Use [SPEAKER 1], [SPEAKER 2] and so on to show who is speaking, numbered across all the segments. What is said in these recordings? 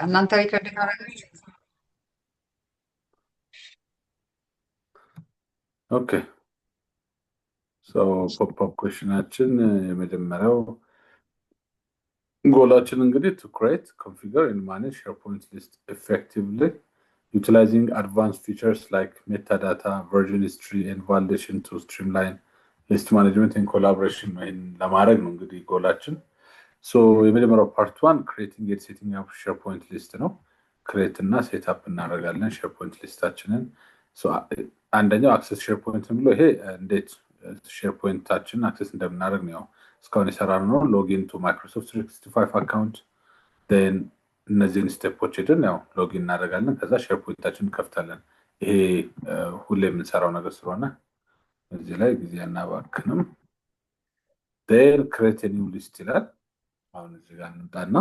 [SPEAKER 1] እናንተ record ካረጋችሁ።
[SPEAKER 2] Okay, so pop up question ኣችን የመጀመሪያው ጎላችን እንግዲህ to create, configure and manage SharePoint list effectively, utilizing advanced features like metadata, version history, and validation to streamline list management and collaboration ነው። ይህን ለማድረግ ነው እንግዲህ goal ኣችን። So የመጀመሪያው part one creating and setting up SharePoint list ነው። Create እና set up እናደርጋለን SharePoint list ኣችንን። አንደኛው access SharePoint ብሎ ይሄ እንዴት SharePoint ኣችንን access እንደምናደርግ ነው። ያው እስካሁን የሰራነው ነው። Login to Microsoft 365 account, then እነዚህን step ኦች ሄደን ያው login እናደርጋለን። ከዛ SharePoint ኣችን እንከፍታለን። ይሄ ሁሌ የምንሰራው ነገር ስለሆነ እዚህ ላይ ጊዜ አናባክንም። Then create new list ይላል። አሁን እዚህ ጋር እንምጣና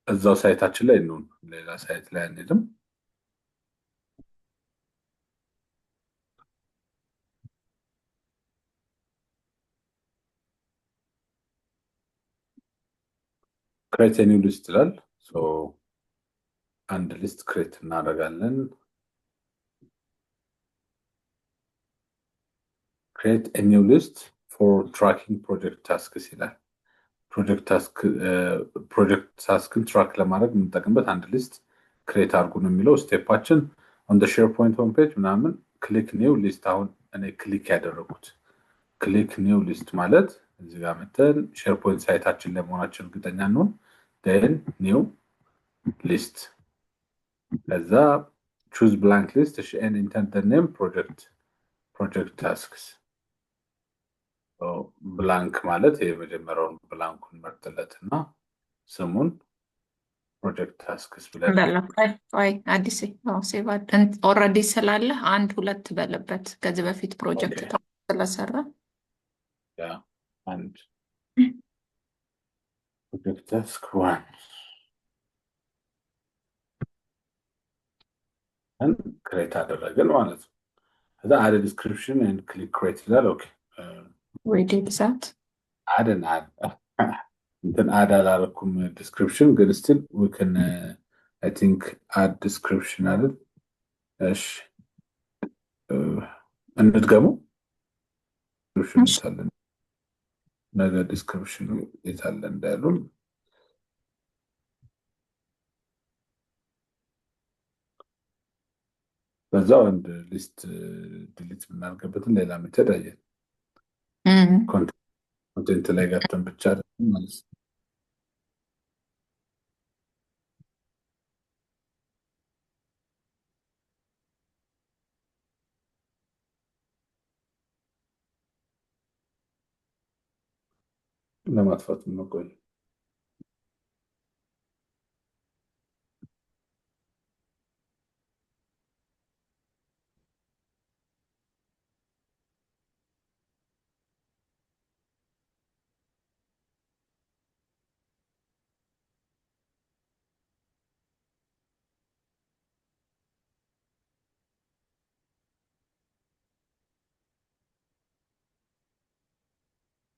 [SPEAKER 2] እዛው site ኣችን ላይ እንሁን፣ ሌላ site ላይ አንሄድም። Create new list ይላል። አንድ list create እናደርጋለን። Create new list for tracking project tasks ይላል። Project task ን track ለማድረግ የምንጠቀምበት አንድ list create አድርጉ ነው የሚለው። Step ኣችን on SharePoint home page ምናምን click new list። አሁን እኔ click ያደረጉት click new list ማለት እዚህ ጋር መተን SharePoint site ኣችን ላይ መሆናችን እርግጠኛ እንሆን። Then new list፣ ከዛ choose blank list and enter name project tasks። Blank ማለት የመጀመሪያውን blank ኡን መርጥለት እና ስሙን project tasks ብለን
[SPEAKER 3] በለው። ቆይ ቆይ፣ አዲስ save already ስላለ አንድ ሁለት በለበት። ከዚህ በፊት ፕሮጀክት ስለሰራ።
[SPEAKER 2] Yeah፣ አንድ project task one create አደረግን ማለት ነው። ከዛ add description and click create ይላል። Okay.
[SPEAKER 3] We did that.
[SPEAKER 2] Add add እንትን add አላረኩም description፣ ግን still we can, I think, add description አይደል? እሺ፣ እንድገሙ። Description የታለ? ነገ description ኑ የታለ እንዳይሉን። በዛው አንድ list delete የምናደርግበትን ሌላ method አየን። Content ላይ ገብተን ብቻ አይደለም ማለት ነው። ለማጥፋት ነው። ቆይ።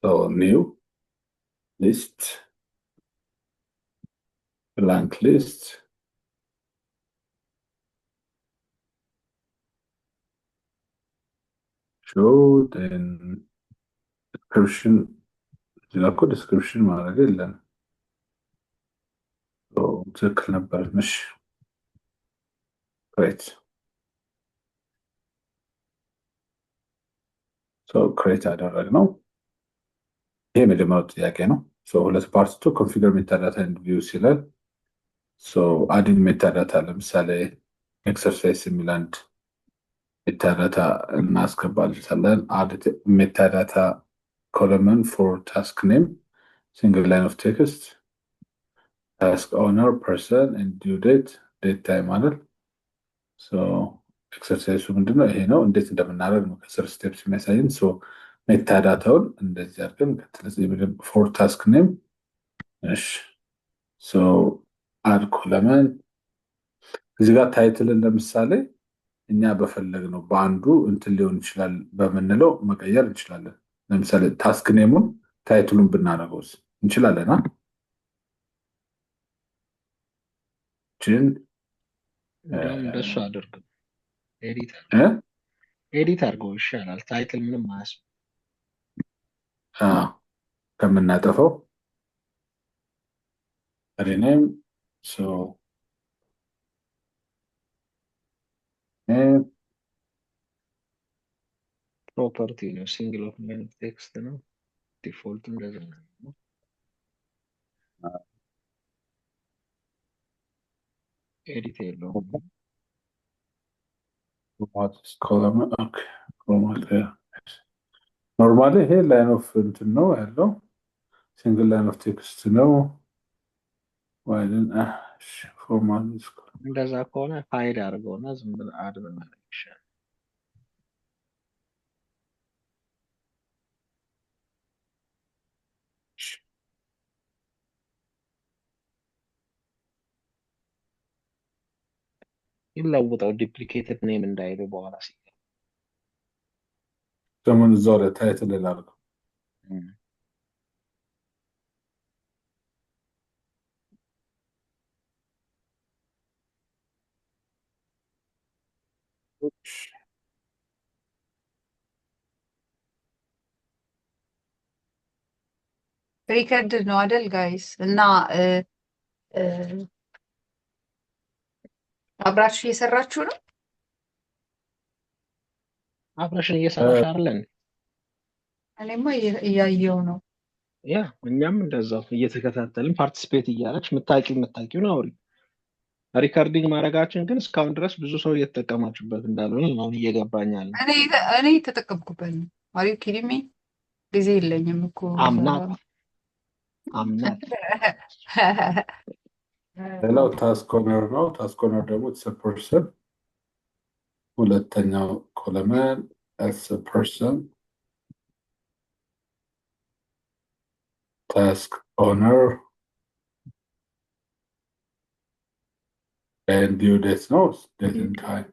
[SPEAKER 2] So new list, blank list, show, then description። እዚህ ጋር እኮ description ማድረግ የለን። ትክክል ነበር። እሺ፣ create። Create አደረግነው። ይሄ የመጀመሪያው ጥያቄ ነው። ሁለት part two configure metadata and views ይላል። Adding metadata፣ ለምሳሌ exercise የሚል አንድ metadata እናስገባለታለን። Add metadata column for task name, single line of text, task owner person and due date, date time አይደል? Exercise ኡ ምንድነው? ይሄ ነው። እንዴት እንደምናደርግ ነው ከስር steps የሚያሳይን። Metadata ውን እንደዚህ አድርገን for task name፣ እሺ፣ add column። እዚህ ጋር title ን ለምሳሌ እኛ በፈለግነው በአንዱ እንትን ሊሆን ይችላል በምንለው መቀየር እንችላለን። ለምሳሌ task name ኡን title ኡን ብናደርገውስ እንችላለን? ችን
[SPEAKER 1] እንዲያውም እንደሱ አድርግ፣ edit
[SPEAKER 2] እ?
[SPEAKER 1] edit አድርገው ይሻላል። Title ምንም አያስ
[SPEAKER 2] አዎ፣ ከምናጠፈው rename, so name
[SPEAKER 1] Property ነው። Single of line text ነው። Default እንደዛ ነው። Edit የለውም።
[SPEAKER 2] Format column, okay, format. Normally ይሄ line of እንትን ነው ያለው፣ single line of text ነው። ዋይልን format
[SPEAKER 1] እንደዛ ከሆነ hide አድርገውና ዝም ብለህ add ብናደርግ ይሻላል። ይለውጠው duplicated name እንዳይሉ በኋላ ሲ
[SPEAKER 2] ስሙን እዛው ላይ title ላድርገው።
[SPEAKER 4] Record ነው አይደል guys? እና እ፣ እ፣ አብራችሁ እየሰራችሁ ነው?
[SPEAKER 1] አብረሽን እየሰራሽ አይደለን?
[SPEAKER 4] እኔማ እያየው ነው።
[SPEAKER 1] Yeah, እኛም እንደዛው እየተከታተልን participate እያደረግሽ የምታውቂው የምታውቂውን አውሪ። Recording ማድረጋችን ግን እስካሁን ድረስ ብዙ ሰው እየተጠቀማችሁበት እንዳልሆነ አሁን እየገባኛል።
[SPEAKER 4] እኔ የተጠቀምኩበት ነው። Are you kidding me? ጊዜ የለኝም እኮ።
[SPEAKER 1] አምናት አምናት
[SPEAKER 2] ሌላው task owner ነው። Task owner ደግሞ it's person። ሁለተኛው column it's person, task owner and due date ነው፣ date and time።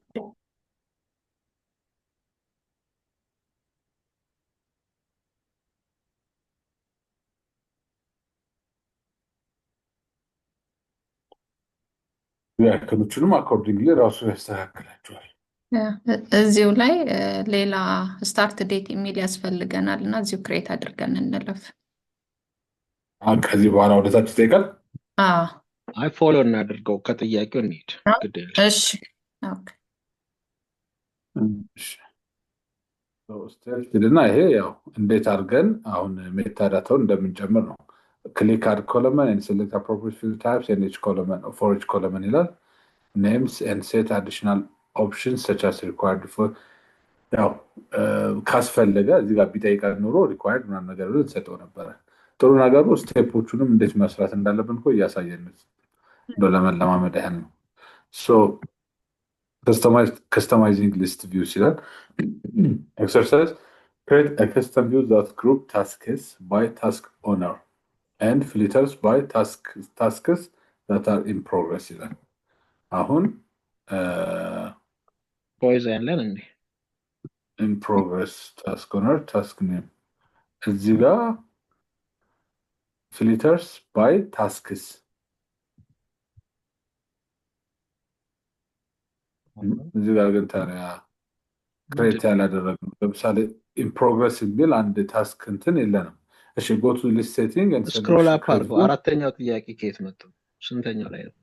[SPEAKER 2] Icon ኦቹንም accordingly ራሱ ያስተካክላቸዋል።
[SPEAKER 3] Yeah፣ እዚሁ ላይ ሌላ start date የሚል ያስፈልገናል እና እዚሁ create አድርገን እንለፍ።
[SPEAKER 2] አሁን ከዚህ በኋላ ወደታች ይጠይቃል።
[SPEAKER 3] አዎ።
[SPEAKER 1] አይ፣ follow እናድርገው፣ ከጥያቄው እንሂድ። ግድ የለሽም።
[SPEAKER 3] እሺ፣ okay።
[SPEAKER 2] እና ይሄ ያው እንዴት አድርገን አሁን metadata ውን እንደምንጨምር ነው። Click add column and select appropriate field types and each column for each column ይላል። Names and set additional options such as required for ያው ካስፈለገ እዚህ ጋር ቢጠይቀን ኑሮ required ምናምን ነገር ብለን እንሰጠው ነበረ። ጥሩ ነገሩ step ኦቹንም እንዴት መስራት እንዳለብን እኮ እያሳየን ነው። እንደው ለመለማመድ ያህል ነው። So customizing list views ይላል። Exercise: create a custom view that group tasks by task owner and filters by tasks that are in progress ይላል። አሁን
[SPEAKER 1] ቦይዝ ያለን እንዴ?
[SPEAKER 2] In progress, task owner, task name እዚህ ጋር filters by tasks እዚህ ጋር ግን ታዲያ create ያላደረግነው ለምሳሌ in progress የሚል አንድ task እንትን የለንም። እሺ፣ go to list setting and
[SPEAKER 1] scroll
[SPEAKER 2] selection
[SPEAKER 1] up
[SPEAKER 2] create
[SPEAKER 1] አድርገው።
[SPEAKER 2] view።
[SPEAKER 1] አራተኛው ጥያቄ ከየት መጡ? ስንተኛው ላይ ነው?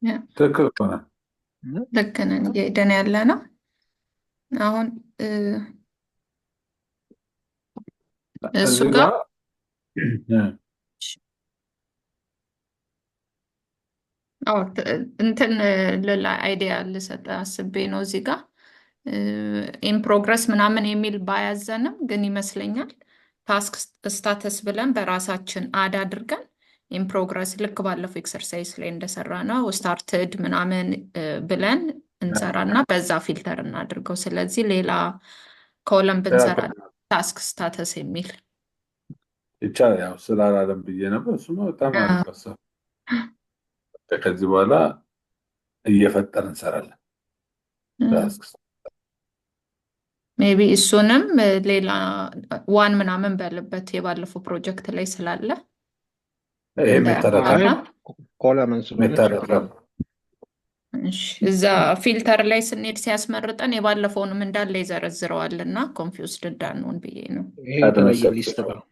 [SPEAKER 3] Yeah፣
[SPEAKER 2] ትክክል ከሆነ
[SPEAKER 3] ልክ ነን፣ እየሄደን ያለ ነው አሁን እሱ
[SPEAKER 2] እዚህ
[SPEAKER 3] ጋር
[SPEAKER 2] ጋር
[SPEAKER 3] አዎ፣ እንትን ሌላ idea ልሰጥ አስቤ ነው። እዚህ ጋር in progress ምናምን የሚል ባያዘንም ግን ይመስለኛል task status ብለን በራሳችን add አድርገን in progress ልክ ባለፈው exercise ላይ እንደሰራ ነው started ምናምን ብለን እንሰራና በዛ filter እናድርገው። ስለዚህ ሌላ column ብንሰራ task status የሚል
[SPEAKER 2] ይቻላል። ያው ስላላለም ብዬ ነበር። እሱማ በጣም አሪፍ ሀሳብ። ከዚህ በኋላ እየፈጠርን እንሰራለን። Task
[SPEAKER 3] Maybe እሱንም ሌላ one ምናምን በልበት የባለፈው ፕሮጀክት ላይ ስላለ።
[SPEAKER 2] ይሄ metadata
[SPEAKER 1] አይ
[SPEAKER 3] እንዳያምታታ።
[SPEAKER 1] column ስለሆነ ችግር
[SPEAKER 2] metadata
[SPEAKER 1] የለም።
[SPEAKER 3] እሺ፣ እዛ filter ላይ ስንሄድ ሲያስመርጠን የባለፈውንም እንዳለ ይዘረዝረዋል እና confused እንዳንሆን ብዬ ነው።
[SPEAKER 1] ይሄ የተለየ
[SPEAKER 2] አድመሰጥ
[SPEAKER 1] list ነው።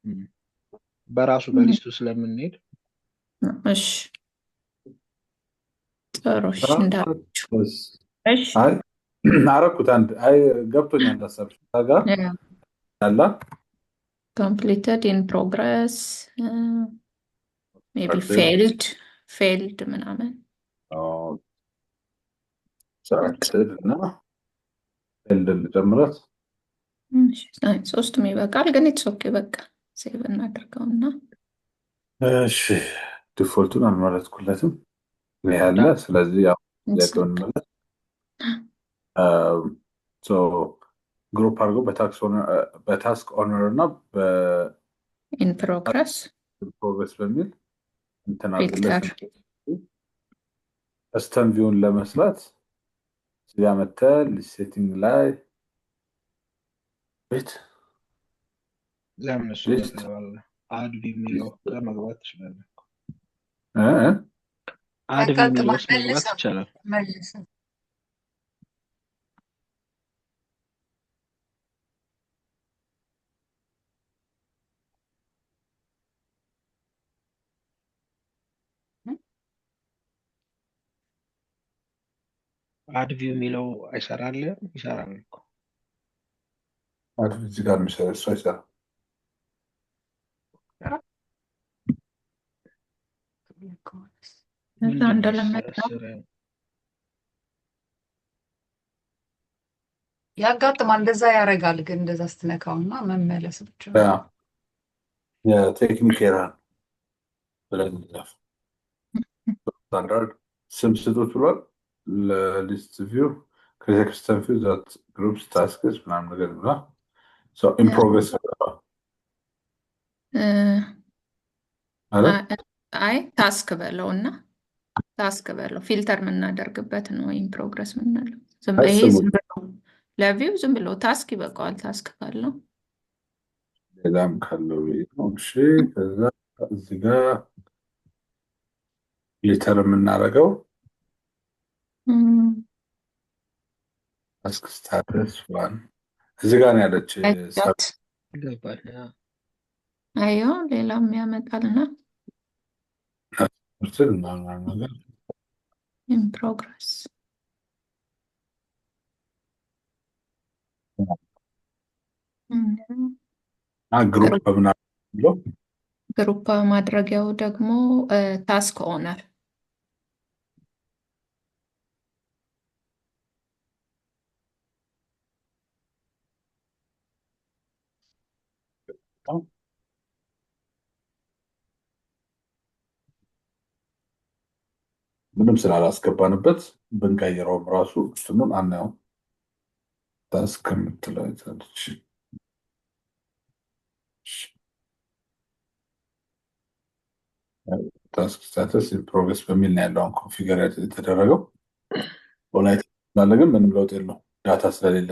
[SPEAKER 1] እም። በራሱ በ list ኡ ስለምንሄድ
[SPEAKER 3] እሺ ጥሩ። እሺ እንዳላችሁ። እሺ
[SPEAKER 2] አይ አረኩት። አንድ አይ ገብቶኛል ሀሳብሽ እዛ ጋር ያላ
[SPEAKER 3] Completed, in progress, maybe failed failed ምናምን
[SPEAKER 2] Started እና failed ልጨምረት።
[SPEAKER 3] እሺ፣ አይ፣ ሶስቱም ይበቃል፣ ግን it's okay በቃ save እናድርገውና
[SPEAKER 2] እሺ default ኡን አልመረጥኩለትም። ይሄ ያለ ስለዚህ ያው ጥያቄውን መለስ group አድርገው በ task owner እና
[SPEAKER 3] in progress
[SPEAKER 2] በ progress በሚል እንትን አድርግለት።
[SPEAKER 3] Filter
[SPEAKER 2] Custom view ን ለመስራት እዚያ መተህ list setting ላይ ቤት
[SPEAKER 1] ለምን እሱ ጋር
[SPEAKER 2] List
[SPEAKER 1] ትገባለህ? Add view የሚለው ጋር መግባት ትችላለህ።
[SPEAKER 2] እ እ?
[SPEAKER 1] Add view የሚለው
[SPEAKER 4] ያጋጥማል።
[SPEAKER 1] ውስጥ መግባት
[SPEAKER 4] መልሰው
[SPEAKER 1] ይቻላል።
[SPEAKER 4] መልሰው
[SPEAKER 1] Add view የሚለው አይሰራልህም? ይሰራል እኮ።
[SPEAKER 2] Add እዚህ ጋር የሚሰራ እሱ አይሰራም።
[SPEAKER 3] እዛ
[SPEAKER 1] ምንድን ነው
[SPEAKER 3] እንደለመድነው
[SPEAKER 1] ያሰራሰረ?
[SPEAKER 4] ያጋጥማል። እንደዛ ያደርጋል፣ ግን እንደዛ ስትነካውና መመለስ ብቻ ነው።
[SPEAKER 2] ያ የቴክኒክ error ብለን እንጻፍ። ስታንዳርድ ስም ስጡት ብሏል። ለ list view create custom view that groups tasks ምናምን ነገር ብሏል። In progress
[SPEAKER 3] እ፣
[SPEAKER 2] አለ።
[SPEAKER 3] አይ task በለው እና task በለው filter የምናደርግበት ነው። In progress የምንለው ዝም
[SPEAKER 2] አይ
[SPEAKER 3] ይሄ
[SPEAKER 2] ስሙ
[SPEAKER 3] ዝም ብሎ ለ view ዝም ብሎ task ይበቃዋል። Task ካለው
[SPEAKER 2] ሌላም ካለው ብዬ ነው። እሺ ከዛ እዚህ ጋር Filter የምናደርገው
[SPEAKER 3] እም፣
[SPEAKER 2] Task status one እዚህ ጋር ነው ያለች።
[SPEAKER 3] አይቻት
[SPEAKER 1] ይገባል።
[SPEAKER 3] አዮ ሌላም ያመጣልና
[SPEAKER 2] ሰብስል ምናምን ነገር
[SPEAKER 3] In progress
[SPEAKER 2] እና group በምናምን ብሎ
[SPEAKER 3] Group ማድረጊያው ደግሞ task owner
[SPEAKER 2] ምንም ስላላስገባንበት ብንቀይረውም ራሱ እንትኑን አናየውም። Task የምትለው የታለች? Task status in progress በሚል ነው ያለው አሁን configure የተደረገው። ኦንላይን ስላለ ግን ምንም ለውጥ የለው data ስለሌለ።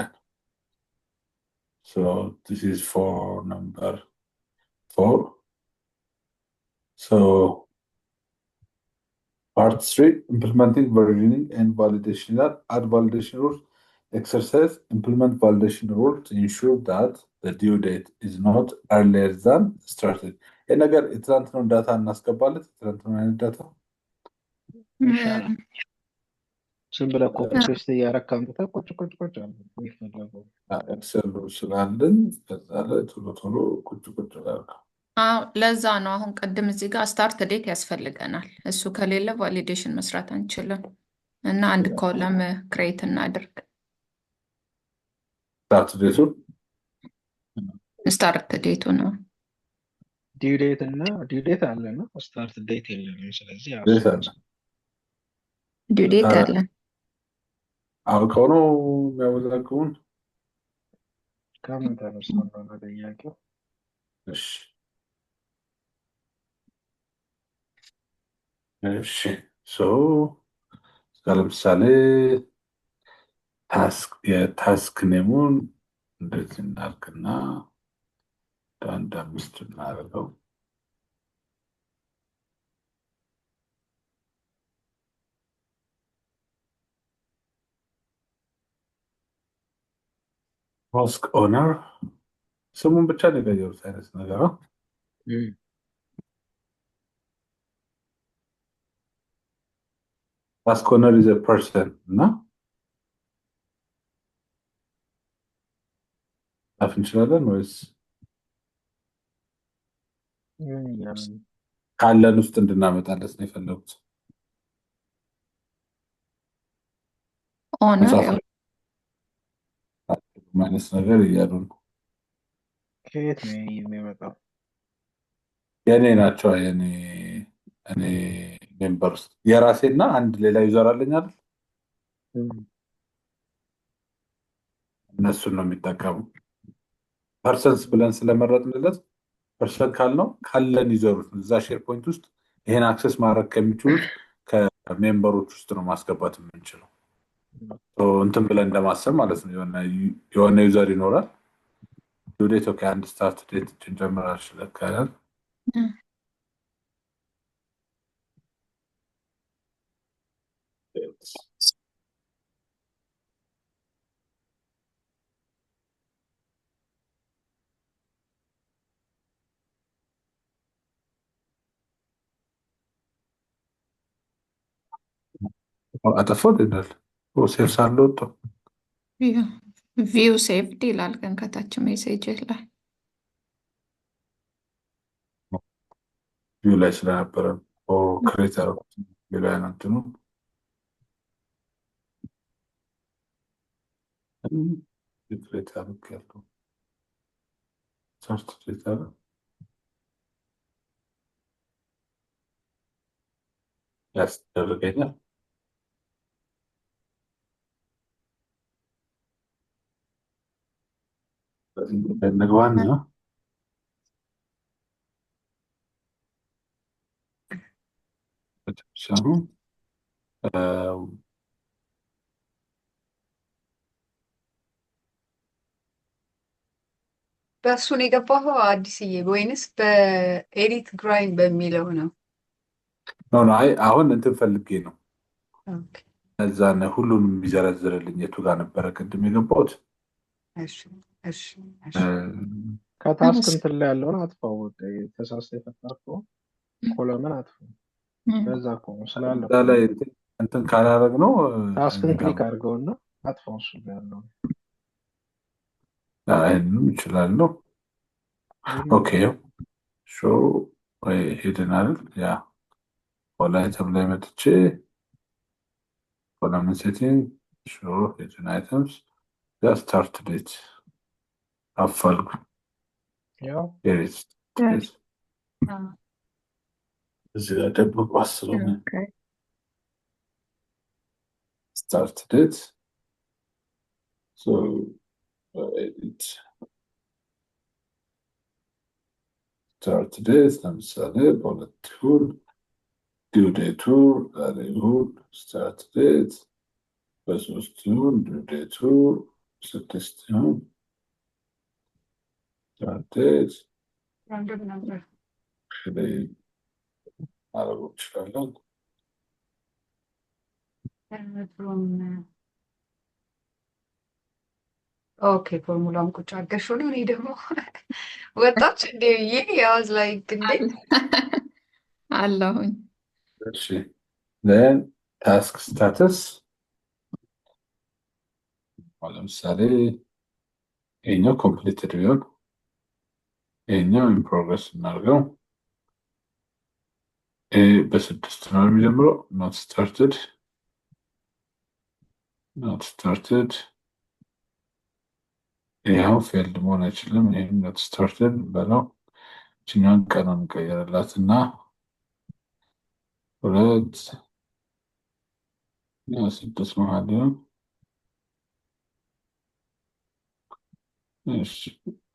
[SPEAKER 2] So this is for number four. So part three, implementing versioning and validation ይላል። Add validation rules exercise, implement validation rule to ensure that the due date is not earlier than started. ይህ ነገር የትናንትናውን data እናስገባለት። የትናንትናውን አይነት data
[SPEAKER 1] ይሻላል። ዝም ብለህ copy paste እያደረክ አምጥተህ ቁጭ ቁጭ ቁጭ አለ የሚፈለገው።
[SPEAKER 2] Excel ስላለን ከዛ ላይ ቶሎ ቶሎ ቁጭ ቁጭ ላድርገው።
[SPEAKER 3] አዎ ለዛ ነው አሁን ቅድም እዚህ ጋር start date ያስፈልገናል። እሱ ከሌለ validation መስራት አንችልም። እና አንድ column create እናድርግ።
[SPEAKER 2] Start date ኡን
[SPEAKER 3] Start date ኡ ነው።
[SPEAKER 1] Due date እና due date አለና start date የለንም። ስለዚህ ያው
[SPEAKER 2] Date
[SPEAKER 1] እሱን
[SPEAKER 2] አለ።
[SPEAKER 3] Due date አለ።
[SPEAKER 2] አውቀው ነው የሚያወዛግቡን።
[SPEAKER 1] ከምን ተነስቶ እንደሆነ ጥያቄው።
[SPEAKER 2] እሺ እሺ so ለምሳሌ task የ task name ኡን እንደዚህ እናድርግና አንድ አምስት እናደርገው። Task owner ስሙን ብቻ ነው የቀየሩት አይነት ነገር ነው። Task owner is person እና ጻፍ እንችላለን ወይስ
[SPEAKER 1] ምን እያሉ ነው?
[SPEAKER 2] ካለን ውስጥ እንድናመጣለት ነው የፈለጉት?
[SPEAKER 3] Owner
[SPEAKER 2] መጻፍ
[SPEAKER 3] ያው
[SPEAKER 2] አይነት ነገር እያሉ ነው።
[SPEAKER 1] ከየት ነው ይሄ የሚመጣው?
[SPEAKER 2] የእኔ ናቸው። የኔ እኔ member ውስጥ የራሴና አንድ ሌላ user አለኝ አይደል? እነሱን ነው የሚጠቀሙ። Persons ብለን ስለመረጥንለት person ካልነው ካለን user ኦች እዛ SharePoint ውስጥ ይሄን access ማድረግ ከሚችሉት ከ member ኦች ውስጥ ነው ማስገባት የምንችለው። እንትን ብለን እንደማሰብ ማለት ነው። የሆነ user ይኖራል። Due date okay፣ አንድ start date እንጨምራል ካለን አጠፋው ይላል። Save ሳለ ወጣው።
[SPEAKER 3] View saved ይላል ግን ከታች message ላይ።
[SPEAKER 2] View ላይ ስለነበረ create ያደረኩት view ላይ ነው። እንትኑ create አድርጌያለሁ። Start date አለ። ያስደርገኛል። እንግባና በተወሰኑ
[SPEAKER 4] በእሱ ነው የገባኸው አዲስዬ ወይንስ በ edit grind በሚለው ነው?
[SPEAKER 2] No no፣ አይ አሁን እንትን ፈልጌ ነው።
[SPEAKER 4] Okay።
[SPEAKER 2] እዛን ሁሉንም የሚዘረዝርልኝ የቱ ጋር ነበረ ቅድም የገባሁት?
[SPEAKER 4] እሺ እሺ እሺ።
[SPEAKER 1] ከ task እንትን ላይ ያለውን አጥፋው። በቃ ተሳስተ የፈጠርከው column አጥፋው። በዛ እኮ ነው ስላለ
[SPEAKER 2] እዛ ላይ እንትን ካላረግ ነው
[SPEAKER 1] Task ን click አድርገውና አጥፋው። እሱ ጋር ያለውን
[SPEAKER 2] ይህንም እችላለሁ። Okay, show ወይ hidden አይደል? Yeah, all item ላይ መጥቼ column setting, show hidden items, yeah, start date አፋልጉ።
[SPEAKER 1] ያው
[SPEAKER 2] Date እዚህ ጋር ደብቆ ስለሆነ start date, edit start date ለምሳሌ በሁለት ይሁን፣ due date ኡ ዛሬ ይሁን፣ start date በሶስት ይሁን፣ due date ኡ ስድስት ይሁን፣ start date
[SPEAKER 4] Random number.
[SPEAKER 2] ላይ ማድረግ እንችላለን።
[SPEAKER 4] From okay, formula ውን ቁጭ አድርገሽ ነው። እኔ ደግሞ ወጣች እንዴ ብዬ I was like እንዴ።
[SPEAKER 3] አለሁኝ።
[SPEAKER 2] እሺ፣ then task status ለምሳሌ ይሄኛው completed ቢሆን ይሄኛው in progress እናድርገው። ይሄ በስድስት ነው የሚጀምረው። Not started, not started። ይኸው failed መሆን አይችልም። ይህም not started በለው። ይችኛዋን ቀኑን እንቀይርላት እና ሁለት ስድስት መሀል ሊሆን። እሺ፣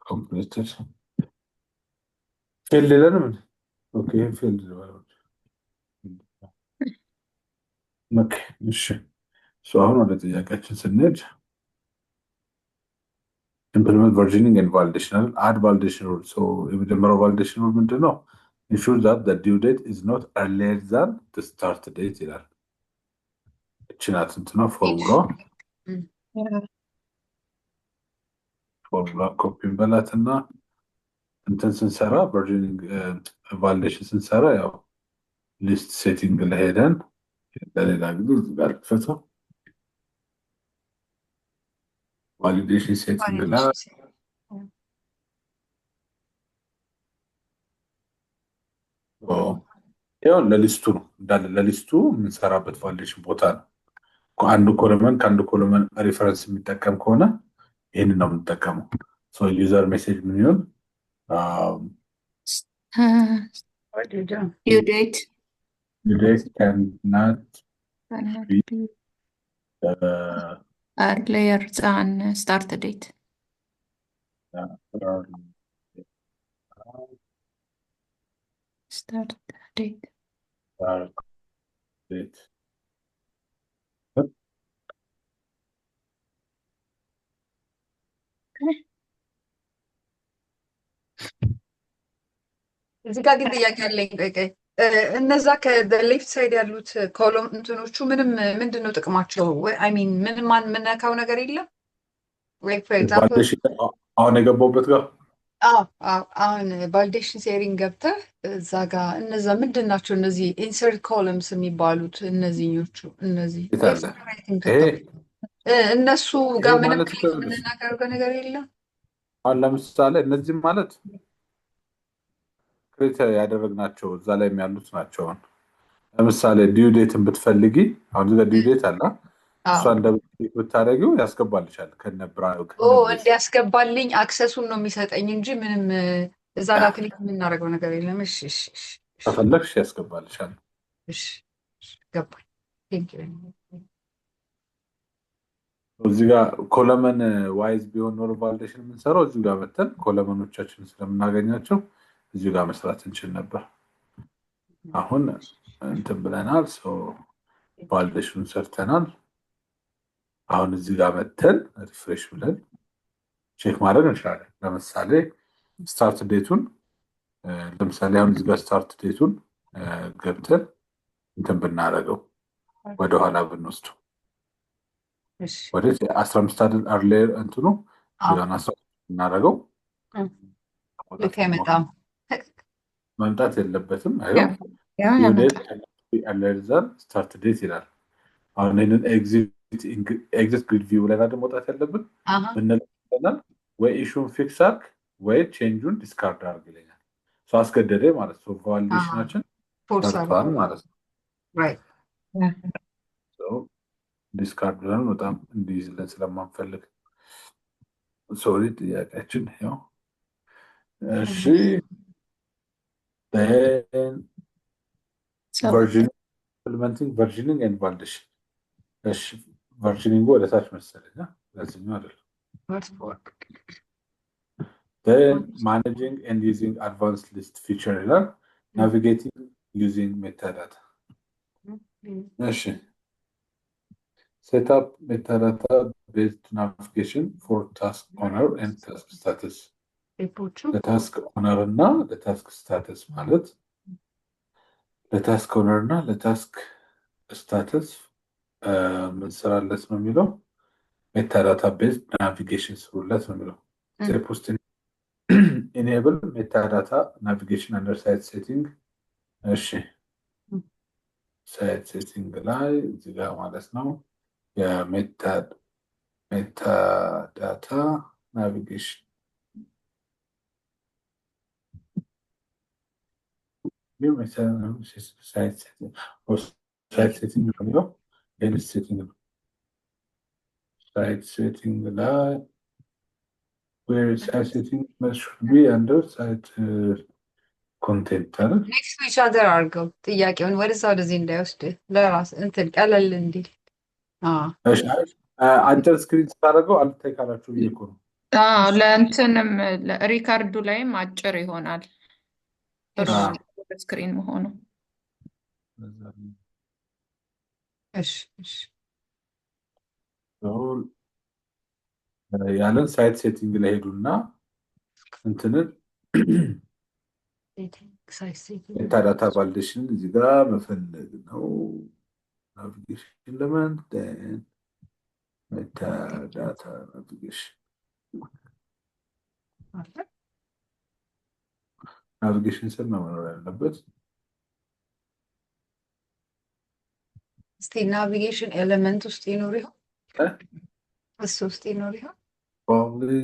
[SPEAKER 2] completed failed የለንም። Okay, ይሄን failed ልበለው። Okay, እሺ፣ so አሁን ወደ ጥያቄያችን ስንሄድ implement versioning and validation, add validation rule። So የመጀመሪያው validation rule ምንድን ነው? Ensure that the due date is not earlier than the start date ይላል። እቺ ናት እንትኗ ፎርሙላዋ። Formula copy እንበላትና እንትን ስንሰራ፣ versioning validation ስንሰራ ያው list setting ላይ ሄደን ለሌላ ጊዜ እዚህ ጋር ልክፈተው። Validation setting ላይ
[SPEAKER 4] Validation setting.
[SPEAKER 2] ያው ለ list ኡ ነው እንዳለ፣ ለ list ኡ የምንሰራበት validation ቦታ ነው። አንዱ column ከአንዱ column reference የሚጠቀም ከሆነ ይህንን ነው የምንጠቀመው። User message ምን ይሆን?
[SPEAKER 3] Due date
[SPEAKER 2] date cannot
[SPEAKER 3] cannot
[SPEAKER 2] be
[SPEAKER 3] be earlier than start date. Start date.
[SPEAKER 2] Start date.
[SPEAKER 3] Okay.
[SPEAKER 4] እዚህ ጋር ግን ጥያቄ አለኝ። ቆይ ቆይ፣ እነዛ ከ left side ያሉት column እንትኖቹ ምንም ምንድን ነው ጥቅማቸው? I mean ምንም የምነካው ነገር የለም። Like for example
[SPEAKER 2] Validation አሁን የገባሁበት ጋር
[SPEAKER 4] አሁን validation setting ገብተህ እዛ ጋር እነዛ ምንድን ናቸው? እነዚህ insert columns የሚባሉት እነዚህኞቹ እነዚህ
[SPEAKER 2] የት አለ?
[SPEAKER 4] Left right
[SPEAKER 2] ይሄ
[SPEAKER 4] እነሱ
[SPEAKER 2] ይሄ
[SPEAKER 4] ጋር ምንም
[SPEAKER 2] ማለት
[SPEAKER 4] click
[SPEAKER 2] እኮ ይኸውልሽ፣
[SPEAKER 4] የምናደርገው ነገር የለም።
[SPEAKER 2] አሁን ለምሳሌ እነዚህም ማለት create ያደረግናቸው እዛ ላይ ያሉት ናቸው። አሁን ለምሳሌ due date ን ብትፈልጊ አሁን እዚህ ጋር due date አለ። እሷን double click ብታደርጊው ያስገባልሻል ከነ ብራ ከነ brace።
[SPEAKER 4] እንዲያስገባልኝ access ኡን ነው የሚሰጠኝ እንጂ ምንም እዛ ጋር click የምናደርገው ነገር የለም። እሺ።
[SPEAKER 2] ከፈለግሽ ያስገባልሻል።
[SPEAKER 4] እሺ፣ ገባኝ። Thank you.
[SPEAKER 2] እዚህ ጋር column wise ቢሆን ኖሮ validation የምንሰራው እዚሁ ጋር መተን column ኦቻችንን ስለምናገኛቸው እዚሁ ጋር መስራት እንችል ነበር። አሁን እንትን ብለናል፣ validation ኑን ሰርተናል። አሁን እዚህ ጋር መተን refresh ብለን check ማድረግ እንችላለን። ለምሳሌ start date ኡን፣ ለምሳሌ አሁን እዚህ ጋር start date ኡን ገብተን እንትን ብናደርገው፣ ወደኋላ ብንወስደው ወደ 15 አይደል earlier እንትኑ እዚህ ጋር 15 ብናደርገው
[SPEAKER 4] ልክ አይመጣም።
[SPEAKER 2] መምጣት የለበትም። አይው
[SPEAKER 3] Yeah
[SPEAKER 2] due date
[SPEAKER 3] ያመጣል።
[SPEAKER 2] Earlier than start date ይላል። አሁን ይህንን exit grid view ብለን አይደል መውጣት ያለብን? ምንለናል ወይ issue ን fix አርግ ወይ change ኡን discard አርግ ይለኛል። ሰው አስገደደ ማለት ነው። Validation ኣችን
[SPEAKER 4] Force
[SPEAKER 2] ሰርቷል ማለት ነው።
[SPEAKER 4] Right.
[SPEAKER 2] Discard ብለን በጣም እንዲይዝልን ስለማንፈልግ፣ sorry፣ ጥያቄያችን ያው እሺ። Then version implementing versioning and validation። እሺ፣ versioning ኡ ወደ ታች መሰለኝ፣ ለዚህኛው አይደለም። Then managing and using advanced list feature ይላል። Navigating using metadata። እሺ፣ set up metadata based navigation for task owner and task status።
[SPEAKER 4] Step ኦቹ
[SPEAKER 2] ለ task owner እና ለ task status ማለት፣ ለ task owner እና ለ task status ምን ስራለት ነው የሚለው፣ metadata based navigation ስሩለት ነው የሚለው። Step ውስጥ enable metadata navigation under site setting። እሺ፣ site setting ላይ እዚህ ጋር ማለት ነው የ metadata navigation site setting ነው የሚለው፣ list setting ነው። Site setting ላይ where site setting should be under site content አይደል?
[SPEAKER 4] Next to each other አድርገው ጥያቄውን ወደዛ ወደዚህ እንዳይወስድ ለራስ እንትን ቀለል እንዲል።
[SPEAKER 2] እሺ፣ አጭር screen ስታደርገው አልታይ ካላችሁ ብዬ እኮ ነው።
[SPEAKER 3] አዎ፣ ለእንትንም record ኡ ላይም አጭር ይሆናል። ጥሩ ነው screen መሆኑ።
[SPEAKER 4] እሺ።
[SPEAKER 2] ያለን site setting ላይ ሄዱና እንትንን
[SPEAKER 4] Site setting.
[SPEAKER 2] Metadata validation እዚህ ጋር መፈለግ ነው። Navigation element, metadata navigation.
[SPEAKER 4] አለ።
[SPEAKER 2] Navigation ስር ነው መኖር ያለበት።
[SPEAKER 4] እስቲ navigation element ውስጥ ይኖር ይሆን?
[SPEAKER 2] እ?
[SPEAKER 4] እሱ ውስጥ ይኖር ይሆን?
[SPEAKER 2] Probably.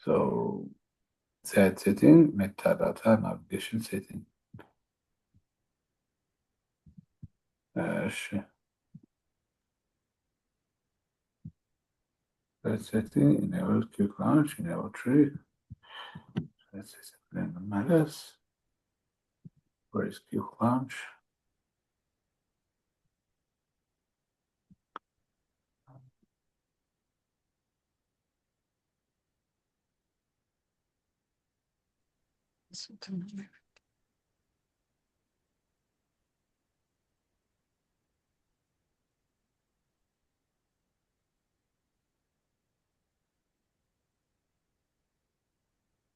[SPEAKER 2] So site setting, metadata, navigation setting. እሺ፣ site setting, enable quick launch, enable tree. Site setting እንመለስ። Where is quick launch?
[SPEAKER 4] እሱ እንትን ነው።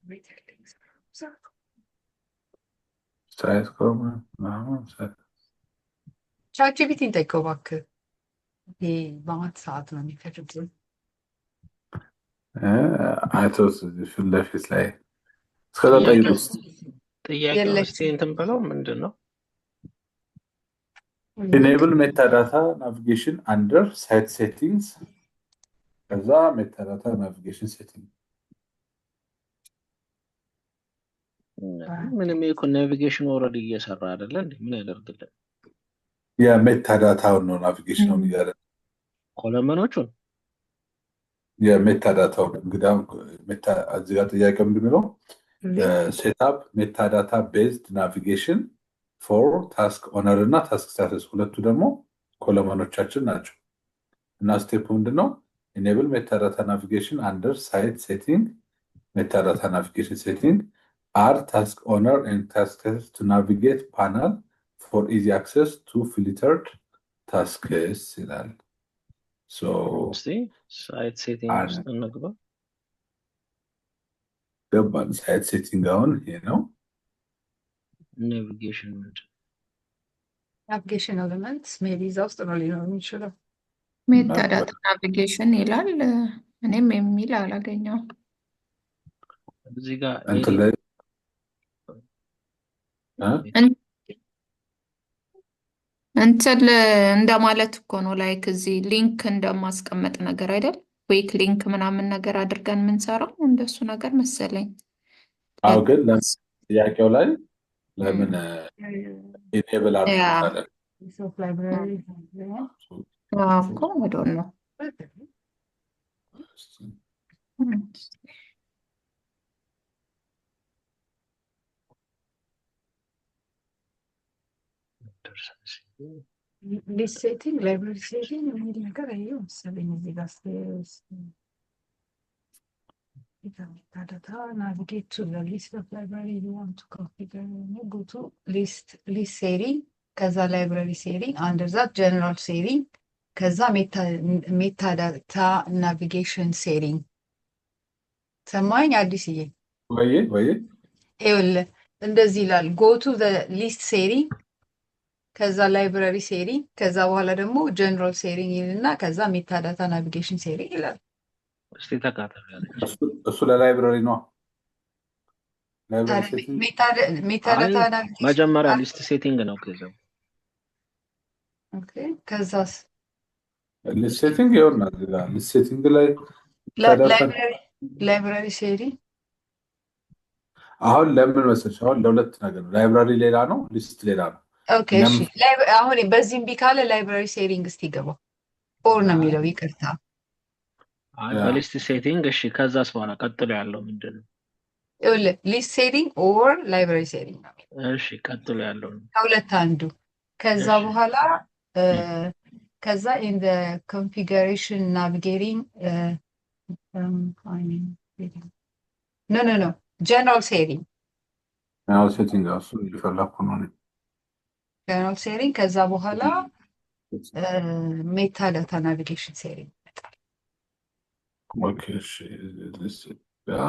[SPEAKER 4] ቤት ያለኝ ስራ
[SPEAKER 2] Site common ምናምን
[SPEAKER 4] ChatGPT ን ጠይቀው እባክህ። ይሄ በአመት ሰዓት ነው የሚፈጅብን።
[SPEAKER 2] አይቶት ፊት ለፊት ላይ እስከዛ ጠይቁት።
[SPEAKER 1] ጥያቄውን
[SPEAKER 4] የለችም።
[SPEAKER 1] እስቲ እንትን ብለው ምንድን ነው?
[SPEAKER 2] Enable metadata navigation under site settings፣ ከዛ metadata navigation setting።
[SPEAKER 1] ምንም እኮ navigation already እየሰራ አይደለ እንዴ? ምን ያደርግልን?
[SPEAKER 2] የ metadata ውን ነው navigation ኑን እያለ
[SPEAKER 1] Column ኦቹን
[SPEAKER 2] የ metadata ውን እንግዲህ አሁን እዚህ ጋር ጥያቄው ምንድን ነው? Setup metadata based navigation for task owner እና task status፣ ሁለቱ ደግሞ column ኦቻችን ናቸው። እና step ምንድን ነው? Enable metadata navigation under site setting, metadata navigation setting, add task owner and task status to navigate panel for easy access to filtered tasks ይላል። So
[SPEAKER 1] እስቲ site setting ውስጥ እንግባ።
[SPEAKER 2] ገባን። Site setting አሁን ይሄ ነው።
[SPEAKER 1] Navigation ምንድን
[SPEAKER 4] Navigation elements maybe እዛ ውስጥ ነው ሊኖር የሚችለው።
[SPEAKER 3] Metadata navigation ይላል። እኔም የሚል አላገኘውም።
[SPEAKER 1] እዚህ ጋር
[SPEAKER 2] እንትን ላይ እ?
[SPEAKER 3] እንትን እንደማለት እኮ ነው። Like እዚህ link እንደማስቀመጥ ነገር አይደል? Quick link ምናምን ነገር አድርገን የምንሰራው እንደሱ ነገር መሰለኝ።
[SPEAKER 2] አዎ፣ ግን ለምን ጥያቄው ላይ ለምን enable አድርጉታለን?
[SPEAKER 4] Library
[SPEAKER 3] እኮ I don't know።
[SPEAKER 4] List setting, library setting የሚል ነገር አየሁ መሰለኝ እዚህ ጋር። Metadata navigate to the list of library you want to configure, go to list setting፣ ከዛ library setting, under that general setting፣ ከዛ metadata navigation setting። ሰማኝ አዲስዬ?
[SPEAKER 2] ወይዬ ወይዬ።
[SPEAKER 4] ይኸውልህ እንደዚህ ይላል፣ go to list setting፣ ከዛ library setting፣ ከዛ በኋላ ደግሞ general setting ይልና ከዛ metadata navigation setting ይላል።
[SPEAKER 1] እስቲ ተካተሉ ያለች።
[SPEAKER 2] እሱ ለ library ነው። Library setting።
[SPEAKER 4] Metadata navigation
[SPEAKER 1] መጀመሪያ list setting ነው ከዛው
[SPEAKER 4] Okay፣ ከዛስ?
[SPEAKER 2] List setting ይኸውና እዚህ ጋር list setting ላይ metadata
[SPEAKER 4] Library setting።
[SPEAKER 2] አሁን ለምን መሰለሽ፣ አሁን ለሁለት ነገር ነው። Library ሌላ ነው፣ list ሌላ ነው።
[SPEAKER 4] Okay እሺ። አሁን በዚህም ቢ ካለ library setting እስቲ ገባ or ነው የሚለው፣ ይቅርታ።
[SPEAKER 1] አይ፣ በ list setting እሺ። ከዛስ በኋላ ቀጥሎ ያለው ምንድን ነው?
[SPEAKER 4] ይኸውልህ list setting or library setting ነው የሚለው።
[SPEAKER 1] እሺ፣ ቀጥሎ ያለው ነው።
[SPEAKER 4] ከሁለት አንዱ። ከዛ በኋላ ከዛ in the configuration navigating, no, general setting.
[SPEAKER 2] General setting እሱ እየፈለኩ ነው እኔ።
[SPEAKER 4] General setting፣ ከዛ በኋላ metadata navigation setting ይመጣል።
[SPEAKER 2] Okay እሺ፣ list ጋር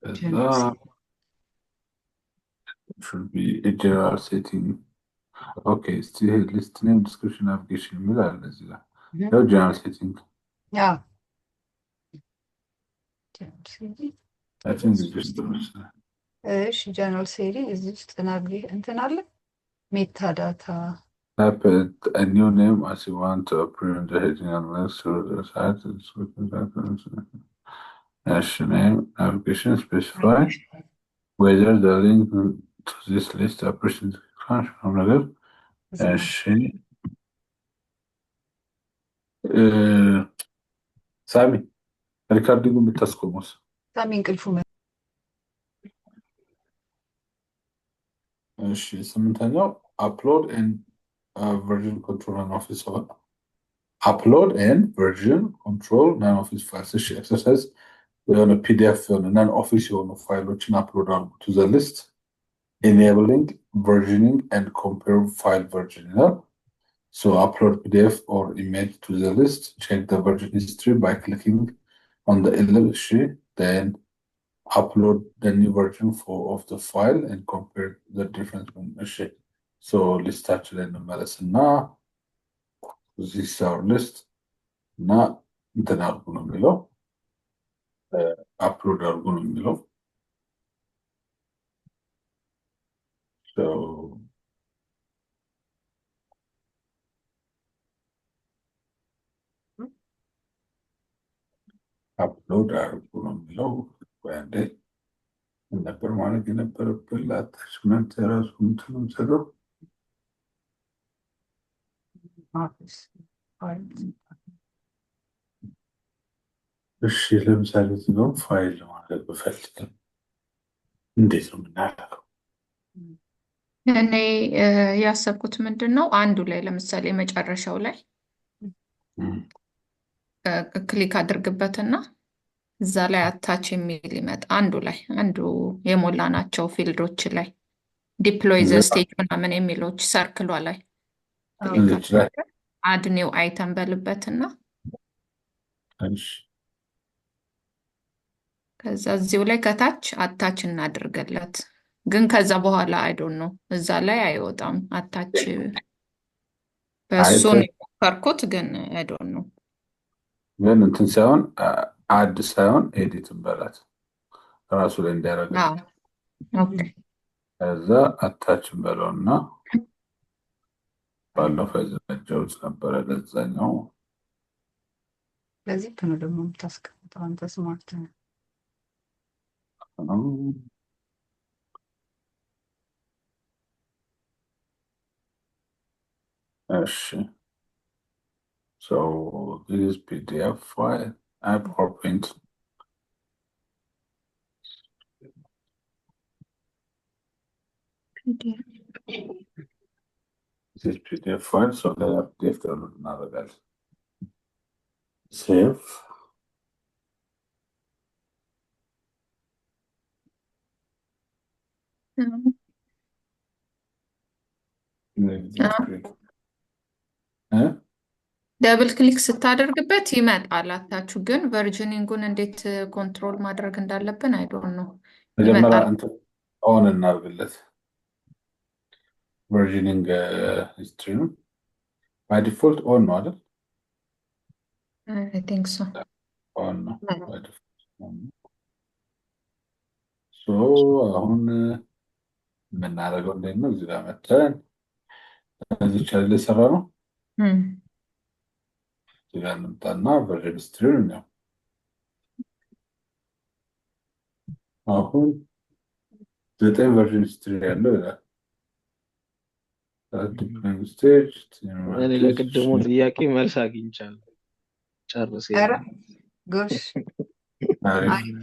[SPEAKER 2] ከዛ
[SPEAKER 4] General setting.
[SPEAKER 2] Should be a general setting. Okay፣ እስቲ ይሄ list name description navigation የሚል አለ እዚህ ጋር፣ ያው general setting።
[SPEAKER 4] Yeah፣ general setting።
[SPEAKER 2] I think እዚህ ውስጥ መሰለኝ።
[SPEAKER 4] እሺ፣ general setting እዚህ ውስጥ እንትን አለ metadata።
[SPEAKER 2] Type a new name as you want to appear in the heading and links to the site. እሺ፣ name navigation, specify whether the link to this list appears in the ነገር። እሺ፣ ሳሚ፣ recording ኡን ብታስቆሙስ?
[SPEAKER 4] ሳሚ እንቅልፉ
[SPEAKER 2] እሺ፣ ስምንተኛው upload and version control non office, upload and version control non office files። እሺ፣ exercise የሆነ PDF የሆነ non office የሆኑ ፋይሎችን upload አድርጉ to the list, enabling versioning and compare file version ይላል። So upload PDF or image to the list, check the version history by clicking on the ellipse, then upload the new version for of the file and compare the difference. እሺ፣ so list ኣችን ላይ እንመለስ እና this our list እና እንትን አድርጉ ነው የሚለው፣ upload አድርጉ ነው የሚለው። So upload አድርጉ ነው የሚለው። ቆይ አንዴ፣ ምን ነበር ማድረግ የነበረብን? ለ attachment የራሱ እንትን ነው።
[SPEAKER 4] Office file።
[SPEAKER 2] እሺ፣ ለምሳሌ እዚህ ጋር ፋይል ማድረግ ብፈልግ እንዴት ነው የምናደርገው?
[SPEAKER 3] እኔ ያሰብኩት ምንድን ነው፣ አንዱ ላይ ለምሳሌ መጨረሻው ላይ click አድርግበትና እዛ ላይ attach የሚል ይመጣ፣ አንዱ ላይ፣ አንዱ የሞላናቸው field ኦች ላይ deploy the stage ምናምን የሚሎች circle ኧ ላይ click
[SPEAKER 2] እዚች ላይ
[SPEAKER 3] አድርገህ add new item በልበትና ከዛ እዚሁ ላይ ከታች attach እናድርግለት። ግን ከዛ በኋላ I don't know፣ እዛ ላይ አይወጣም attach። በእሱ ነው የሞከርኩት፣ ግን I don't know።
[SPEAKER 2] ግን እንትን ሳይሆን፣ add ሳይሆን edit እንበላት ራሱ ላይ እንዲያደርግልን። ከዛ attach እንበለውና ባለፈው ያዘጋጀሁት ነበረ ለዛኛው።
[SPEAKER 4] ለዚህ ነው ደግሞ የምታስቀምጠው አንተ፣ smart ነህ።
[SPEAKER 2] ነው። እሺ፣ so this is PDF file, PowerPoint. This is PDF file, so ሌላ PDF download እናደርጋለን። Save. እ
[SPEAKER 3] Double click ስታደርግበት ይመጣል attach ኡ። ግን versioning ኡን እንዴት control ማድረግ እንዳለብን I don't know።
[SPEAKER 2] መጀመሪያ
[SPEAKER 3] ይመጣል።
[SPEAKER 2] እንትን on እናድርግለት፣ versioning history ነው። By default on ነው አይደል?
[SPEAKER 3] I think so።
[SPEAKER 2] On ነው፣ by default on ነው። So አሁን የምናደርገው እንዴት ነው? እዚህ ጋር መተን እዚህ ቻናል የሰራ ነው። እዚህ ጋር እንምጣና version history ውን ነው። አሁን 9 version history ያለው ይላል። Deploying stage።
[SPEAKER 1] እኔ ለቅድሙ ጥያቄ መልስ አግኝቻለሁ። ጨርስ።
[SPEAKER 4] ኧረ ጎሽ!
[SPEAKER 2] አሪፍ።
[SPEAKER 4] አሪፍ፣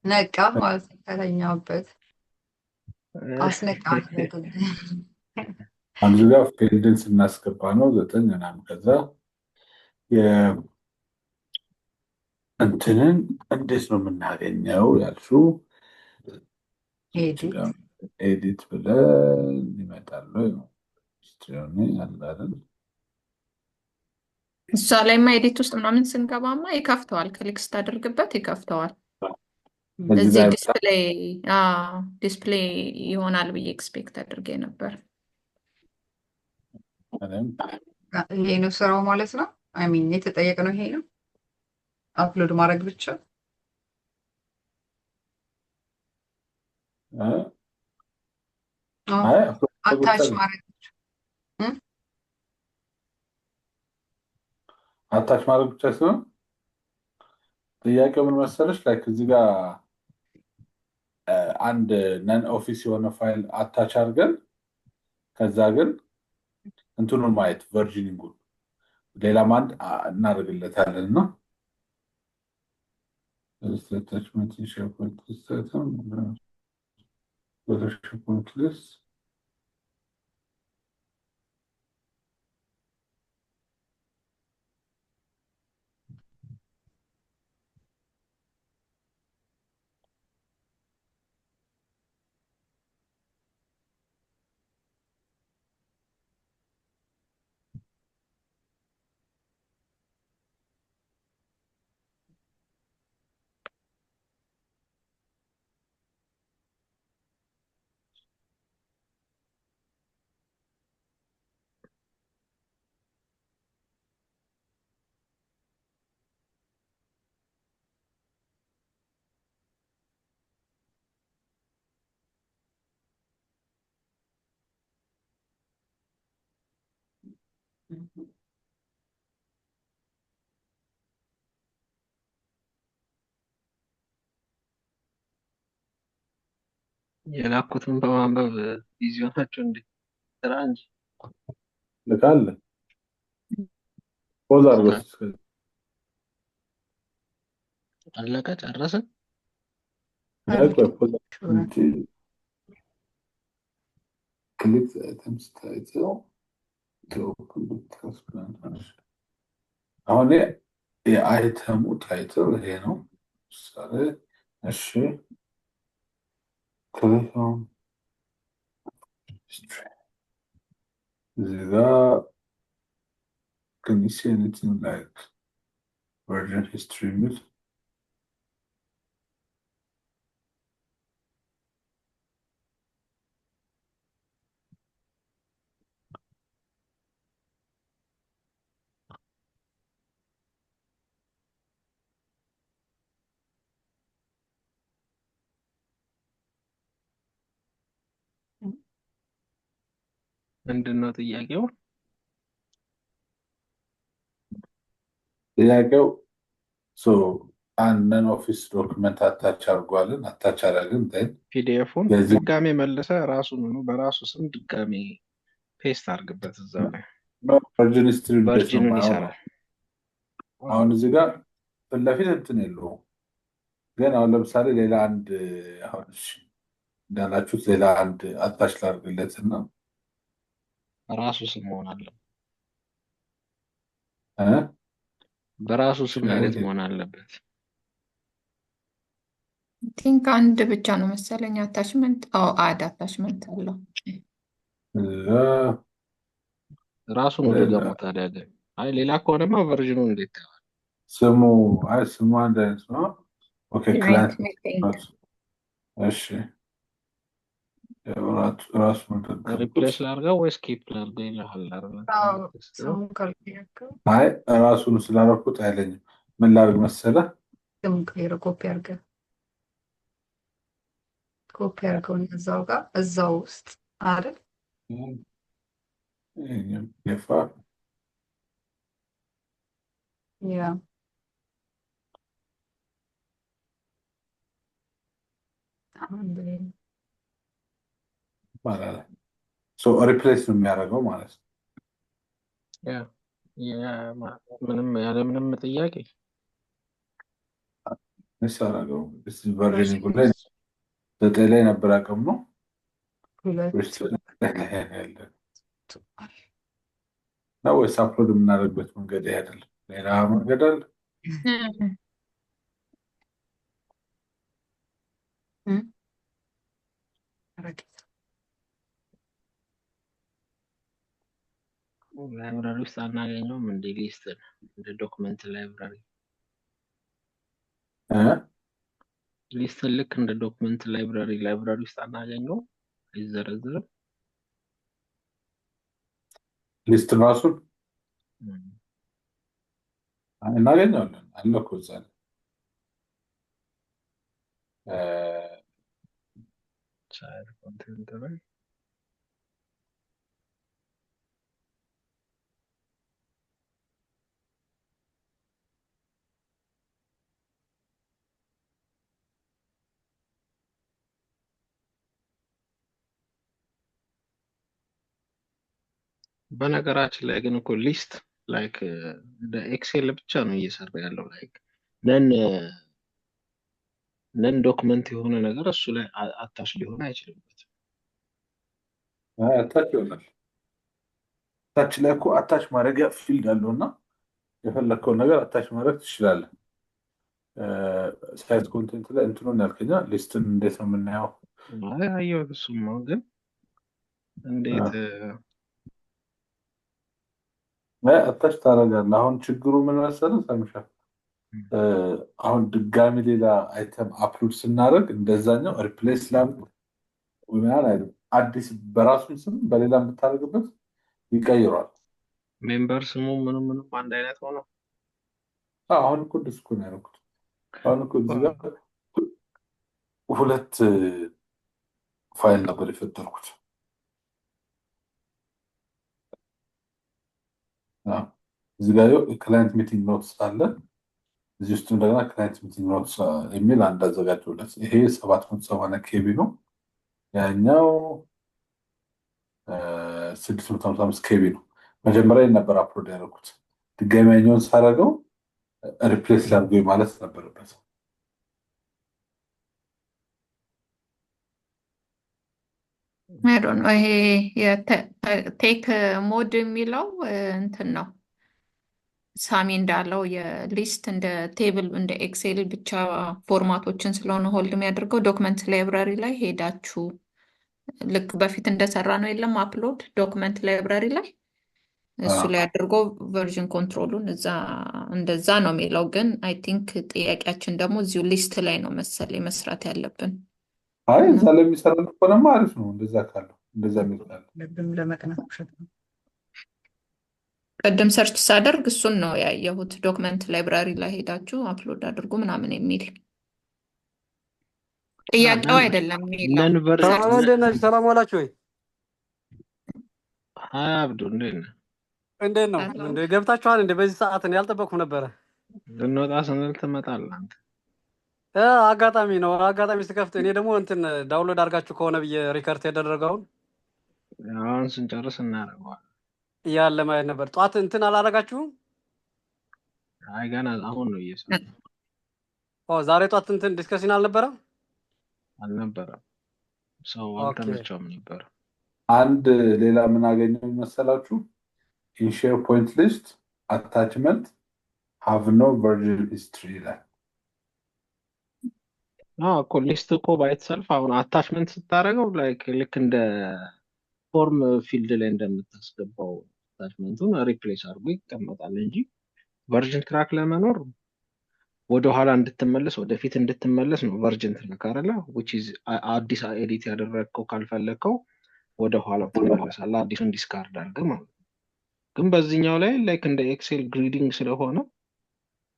[SPEAKER 4] ነቃ ማለት ነው። ከተኛበት አስነቃ።
[SPEAKER 2] አንዱ ጋር field ን ስናስገባ ነው 9 ምናምን። ከዛ እንትንን እንዴት ነው የምናገኘው ያልሽው
[SPEAKER 4] Edit።
[SPEAKER 2] Edit ብለን ይመጣል ወይ ነው history ውን አለ አይደል?
[SPEAKER 3] እሷ ላይማ edit ውስጥ ምናምን ስንገባማ ይከፍተዋል። Click ስታደርግበት ይከፍተዋል።
[SPEAKER 2] እዚህ
[SPEAKER 3] እዚህ
[SPEAKER 2] ጋር
[SPEAKER 3] display display ይሆናል ብዬ expect አድርጌ ነበር።
[SPEAKER 2] እኔም
[SPEAKER 4] ይሄ ነው ስራው ማለት ነው። I mean የተጠየቅነው ይሄ ነው፣ upload ማድረግ ብቻ።
[SPEAKER 2] እ?
[SPEAKER 4] አዎ፣
[SPEAKER 2] አይ upload ማድረግ ብቻ
[SPEAKER 4] attach
[SPEAKER 2] ነው።
[SPEAKER 4] ማድረግ እ?
[SPEAKER 2] attach ማድረግ ብቻ ሲሆን ጥያቄው ምን መሰለሽ፣ like እዚህ ጋር አንድ non office የሆነ file attach አድርገን ከዛ ግን እንትኑን ማየት versioning ኡን ሌላም አንድ እናደርግለታለን እና attachment in SharePoint list item, go to SharePoint list.
[SPEAKER 1] የላኩትን በማንበብ busy ሆናችሁ እንዴ? ስራ እንጂ።
[SPEAKER 2] ልካለ pause አድርጎ
[SPEAKER 1] አለቀ፣ ጨረስን።
[SPEAKER 2] Click item's title to open the task manager. አሁን የ item ኡ title ይሄ ነው። ምሳሌ እሺ፣ click on history እዚህ ጋ can you see anything like version history የሚል?
[SPEAKER 1] ምንድን ነው ጥያቄው?
[SPEAKER 2] ጥያቄው አንድ non office document attach አድርጓልን attach አደረግን ን
[SPEAKER 1] PDF ኡን
[SPEAKER 2] የዚህ
[SPEAKER 1] ድጋሜ መልሰ ራሱን ነው በራሱ ስም ድጋሜ paste አድርግበት እዛው ላይ
[SPEAKER 2] version history እንዴት ነው
[SPEAKER 1] version ኡን
[SPEAKER 2] የማየው ነው።
[SPEAKER 1] ይሰራል።
[SPEAKER 2] አሁን እዚህ ጋር ፊት ለፊት እንትን የለውም፣ ግን አሁን ለምሳሌ ሌላ አንድ አሁን እሺ እንዳላችሁት ሌላ አንድ attach ላድርግለት እና
[SPEAKER 1] በራሱ ስም መሆን አለበት።
[SPEAKER 2] እ?
[SPEAKER 1] በራሱ ስም edit
[SPEAKER 2] እሺ፣
[SPEAKER 1] መሆን አለበት።
[SPEAKER 3] Think አንድ ብቻ ነው መሰለኝ attachment። አዎ add attachment አለው።
[SPEAKER 2] እዛ
[SPEAKER 1] ራሱን
[SPEAKER 2] ሌላ
[SPEAKER 1] ድገመው ታዲያ። ግን አይ ሌላ ከሆነማ version ኡ እንዴት ታየዋለህ?
[SPEAKER 2] ስሙ አይ ስሙ አንድ አይነት ነው። Okay client
[SPEAKER 3] I think
[SPEAKER 2] እሺ ራሱ መደገምኩት።
[SPEAKER 1] Replace ላድርገው ወይስ keep ላድርገው ይልሃል አይደለ?
[SPEAKER 4] አዎ፣ ስሙን ካልቀየርከው
[SPEAKER 2] አይ ራሱን ስላደረኩት አይለኝም። ምን ላድርግ መሰለህ?
[SPEAKER 4] ስሙን ቀይረህ ኮፒ አድርገህ ኮፒ አድርገው እዛው ጋር እዛው ውስጥ አይደል?
[SPEAKER 2] ይሄኛው ገፋ
[SPEAKER 4] ያ አንድ ላይ ነው።
[SPEAKER 2] ይባላል። So replace ነው የሚያደርገው ማለት ነው።
[SPEAKER 1] ያ ያ ምንም ያለ ምንም ጥያቄ
[SPEAKER 2] Miss አደረገው። Versioning
[SPEAKER 4] Version
[SPEAKER 2] ላይ 9 ላይ ነበር አቅም ነው
[SPEAKER 4] ሁለት
[SPEAKER 2] ወይስ 9 ላይ ያለ ነው ወይስ upload የምናደርግበት መንገድ ይሄ አይደለም? ሌላ መንገድ አለ?
[SPEAKER 1] Library ውስጥ አናገኘውም እንደ list እንደ document library
[SPEAKER 2] እ?
[SPEAKER 1] List ን ልክ እንደ document library library ውስጥ አናገኘውም፣ አይዘረዝርም።
[SPEAKER 2] List ን ራሱን እናገኘዋለን አለ እኮ እዛ ላይ።
[SPEAKER 1] Child content ላይ። በነገራችን ላይ ግን እኮ list like እንደ Excel ብቻ ነው እየሰራ ያለው። Like non document የሆነ ነገር እሱ ላይ attach ሊሆን አይችልም።
[SPEAKER 2] አይ፣ attach ይሆናል። ታች ላይ እኮ attach ማድረጊያ field አለው እና የፈለግከውን ነገር attach ማድረግ ትችላለህ። Site content ላይ እንትኑን ያልከኛ list ን እንዴት ነው የምናየው?
[SPEAKER 1] አይ አየሁት። እሱማ ግን እንዴት
[SPEAKER 2] Attach ታደርጋለህ። አሁን ችግሩ ምን መሰለህ ሳሚሻ፣ አሁን ድጋሚ ሌላ item upload ስናደርግ እንደዛኛው replace ላድርግ ወይ ምናምን አይልም። አዲስ በራሱ ስም በሌላ የምታደርግበት ይቀይሯል።
[SPEAKER 1] Member ስሙ ምንም ምንም አንድ አይነት ሆኖ።
[SPEAKER 2] አዎ፣ አሁን እኮ እንደሱ እኮ ነው ያደረኩት። አሁን እኮ እዚህ ጋር ሁለት ፋይል ነበር የፈጠርኩት። አዎ፣ እዚህ ጋር client meeting notes አለ። እዚህ ውስጥ እንደገና client meeting notes የሚል አንድ አዘጋጀሁለት። ይሄ 780 KB ነው። ያኛው 655 KB ነው። መጀመሪያ ይሄን ነበር upload ያደረኩት። ድጋሚ ያኛውን ሳደርገው replace ላድርገው ማለት ነበረበት።
[SPEAKER 3] I don't know፣ ይሄ የ take mode የሚለው እንትን ነው። ሳሚ እንዳለው የ list እንደ table እንደ Excel ብቻ format ኦችን ስለሆነ hold የሚያደርገው document library ላይ ሄዳችሁ ልክ በፊት እንደሰራ ነው የለም upload document library ላይ እሱ ላይ አድርጎ version control ኡን እዛ እንደዛ ነው የሚለው። ግን I think ጥያቄያችን ደግሞ እዚሁ list ላይ ነው መሰለኝ መስራት ያለብን።
[SPEAKER 2] አይ፣ እዛ ላይ የሚሰራ ከሆነማ አሪፍ ነው። እንደዛ ካለው እንደዛ የሚል ካለ
[SPEAKER 4] ልብም ለመቅናት ውሸት ነው።
[SPEAKER 3] ቅድም search ሳደርግ እሱን ነው ያየሁት። Document library ላይ ሄዳችሁ upload አድርጉ ምናምን የሚል ጥያቄው አይደለም የሚለው
[SPEAKER 1] Non version
[SPEAKER 5] ሰላም ነው። እንዴት ናችሁ? ሰላም ዋላችሁ ወይ?
[SPEAKER 1] ሀይ አብዱ፣ እንዴት ነህ?
[SPEAKER 5] እንዴት ነው?
[SPEAKER 3] ሰላም።
[SPEAKER 5] እንደ ገብታችኋል እንደ በዚህ ሰዓት እኔ ያልጠበቅኩም ነበረ።
[SPEAKER 1] ልንወጣ ስንል ትመጣለህ አንተ።
[SPEAKER 5] አጋጣሚ ነው። አጋጣሚ ስከፍት እኔ ደግሞ እንትን download አድርጋችሁ ከሆነ ብዬ record የተደረገውን
[SPEAKER 1] አሁን ስንጨርስ እናደርገዋለን።
[SPEAKER 5] ያለ ማየት ነበር። ጠዋት እንትን አላደረጋችሁም?
[SPEAKER 1] አይ ገና አሁን ነው እየሰራ
[SPEAKER 5] ኦ፣ ዛሬ ጠዋት እንትን discussion አልነበረም?
[SPEAKER 1] አልነበረም። ሰው አልተመቸውም ነበር።
[SPEAKER 2] አንድ ሌላ ምን አገኘው መሰላችሁ? In SharePoint list attachment have no version history ይላል።
[SPEAKER 1] አዎ እኮ list እኮ by itself አሁን attachment ስታደርገው like ልክ እንደ form field ላይ እንደምታስገባው attachment ኡን replace አድርጎ ይቀመጣል እንጂ version track ለመኖር ወደኋላ እንድትመለስ ወደፊት እንድትመለስ ነው version track አይደለ? Which is አዲስ edit ያደረግከው ካልፈለግከው ወደ ኋላው ትመለሳለህ፣ አዲሱን discard አድርገህ ማለት ነው። ግን በዚህኛው ላይ like እንደ Excel gridding ስለሆነ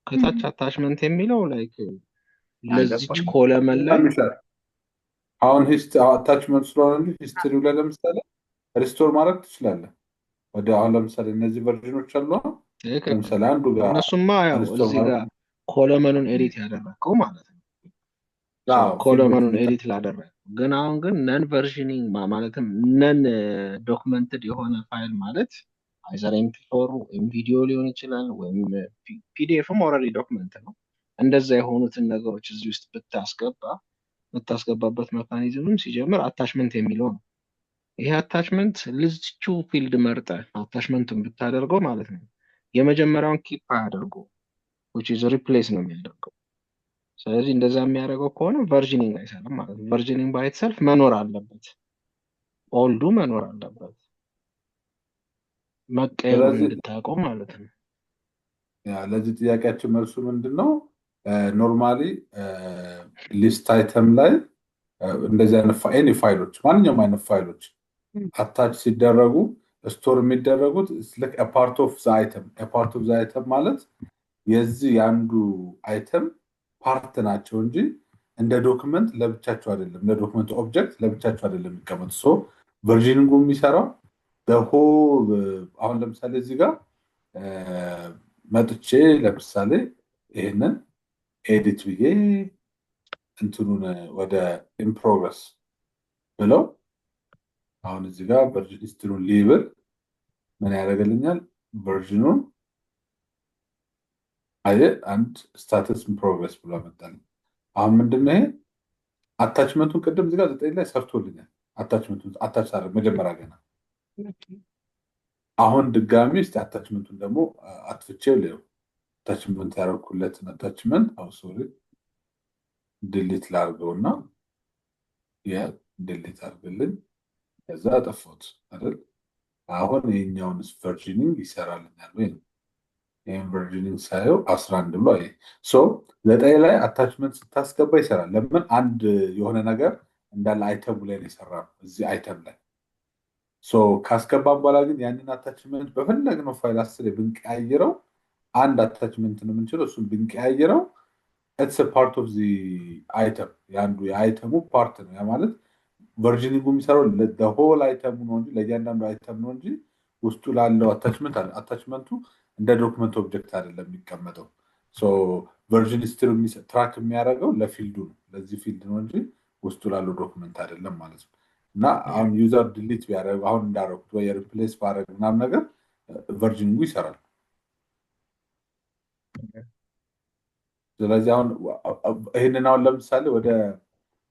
[SPEAKER 1] ከታች attachment የሚለው like ለዚች
[SPEAKER 4] አልገባኝም።
[SPEAKER 1] Column ላይ
[SPEAKER 2] አሁን attachment ስለሆነ እንጂ history ው ላይ ለምሳሌ restore ማድረግ ትችላለህ። ወደ አሁን ለምሳሌ እነዚህ version ኦች አሉ።
[SPEAKER 1] ትክክል።
[SPEAKER 2] ለምሳሌ አንዱ ጋር
[SPEAKER 1] እነሱማ ያው
[SPEAKER 2] Restore
[SPEAKER 1] እዚህ
[SPEAKER 2] ማድረግ
[SPEAKER 1] ጋር column ኡን edit ያደረግከው ማለት ነው።
[SPEAKER 2] አዎ፣ field ኦች
[SPEAKER 1] Column ኡን edit ላደረግከው ግን አሁን ግን non versioning ማለትም non documented የሆነ ፋይል ማለት either MP4 ወይም ቪዲዮ ሊሆን ይችላል ወይም PDF ም already document ነው። እንደዛ የሆኑትን ነገሮች እዚህ ውስጥ ብታስገባ የምታስገባበት mechanism ም ሲጀምር attachment የሚለው ነው። ይሄ attachment ልዝቹ field መርጠ attachment ኡን ብታደርገው ማለት ነው የመጀመሪያውን keep አያደርገው፣ which is replace ነው የሚያደርገው። ስለዚህ እንደዛ የሚያደርገው ከሆነ versioning አይሰራም ማለት ነው። Versioning by itself መኖር አለበት፣ old ኡ መኖር አለበት መቀየሩን
[SPEAKER 2] ስለዚህ
[SPEAKER 1] እንድታውቀው ማለት ነው።
[SPEAKER 2] ያ ለዚህ ጥያቄያችን መልሱ ምንድን ነው? Normally list item ላይ እንደዚህ አይነት any ፋይሎች ማንኛውም አይነት ፋይሎች attach ሲደረጉ Store የሚደረጉት part of the item። Part of the item ማለት የዚህ የአንዱ item part ናቸው እንጂ እንደ document ለብቻቸው አይደለም። እንደ document object ለብቻቸው አይደለም የሚቀመጡ። So versioning ኡ የሚሰራው whole አሁን ለምሳሌ እዚህ ጋር መጥቼ ለምሳሌ ይህንን edit ብዬ እንትኑን ወደ in progress ብለው አሁን እዚህ ጋር version history ውን label ምን ያደርግልኛል? Version ኑን አየ አንድ status in progress ብሎ አመጣልኝ። አሁን ምንድነው ይሄ attachment ኡን ቅድም እዚህ ጋር 9 ላይ ሰርቶልኛል። Attachment ኡን attach አደረግ መጀመሪያ ገና አሁን ድጋሚ እስኪ attachment ኡን ደግሞ አጥፍቼው ልየው። Attachment ያደረኩለትን attachment አው sorry delete ላድርገው እና delete አድርግልኝ። ከዛ አጠፋሁት አይደል? አሁን ይሄኛውን versioning ይሰራልኛል ወይ ነው። ይህን versioning ሳየው 11 ብሎ አየ። So 9 ላይ attachment ስታስገባ ይሰራል። ለምን? አንድ የሆነ ነገር እንዳለ item ኡ ላይ ነው የሰራ ነው እዚህ item ላይ። So ካስገባን በኋላ ግን ያንን attachment በፈለግነው ፋይል 10 ብንቀያይረው አንድ attachment ነው የምንችለው። እሱን ብንቀያይረው it's part of the item፣ የአንዱ የ item ኡ part ነው። ያ ማለት versioning ኡ የሚሰራው whole item ኡ ነው እንጂ ለእያንዳንዱ item ነው እንጂ ውስጡ ላለው attachment አለ። Attachment ኡ እንደ document object አይደለም የሚቀመጠው። Version history track የሚያደርገው ለ field ኡ ነው፣ ለዚህ field ነው እንጂ ውስጡ ላለው document አይደለም ማለት ነው። እና አሁን user delete ቢያደርግ አሁን እንዳደረኩት ወይ replace ባደረግ ምናምን ነገር versioning ኡ ይሰራል። ስለዚህ አሁን ይህንን አሁን ለምሳሌ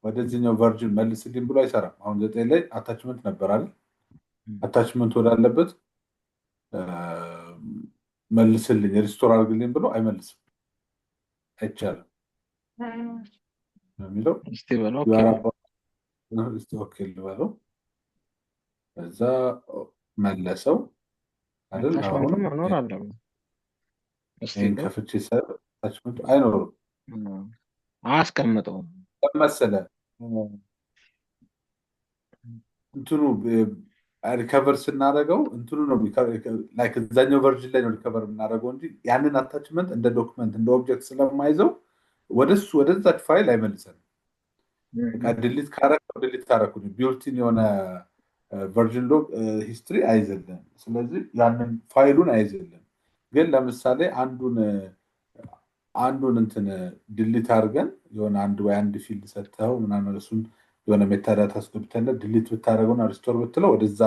[SPEAKER 2] ወደዚህኛው version መልስልኝ ብሎ አይሰራም። አሁን 9 ላይ attachment ነበር አይደል? Attachment ወዳለበት መልስልኝ restore አድርግልኝ ብሎ አይመልስም፣ አይቻልም ነው የሚለው።
[SPEAKER 1] እስቲ በለው okay።
[SPEAKER 2] እስቲ okay ልበለው። ከዛ መለሰው አይደል? አሁን
[SPEAKER 1] Attachment ኡ መኖር አለበት። እስቲ
[SPEAKER 2] ይህን
[SPEAKER 1] በለው
[SPEAKER 2] ከፍቼ ሳየው attachment ኡ አይኖርም።
[SPEAKER 1] አያስቀምጠውም።
[SPEAKER 2] መሰለ እንትኑ recover ስናደርገው እንትኑ ነው like እዛኛው version ላይ ነው recover የምናደርገው እንጂ ያንን attachment እንደ document እንደ object ስለማይዘው ወደሱ ወደዛች ፋይል አይመልሰንም። በቃ delete ካረከው delete ካረኩ built-in የሆነ version log history አይዝልም። ስለዚህ ያንን ፋይሉን አይዝልም። ግን ለምሳሌ አንዱን እንትን delete አድርገን የሆነ አንድ ወይ አንድ field ሰጥተው ምናምን እሱን የሆነ metadata አስገብተንለት delete ብታደርገውና restore ብትለው ወደዛ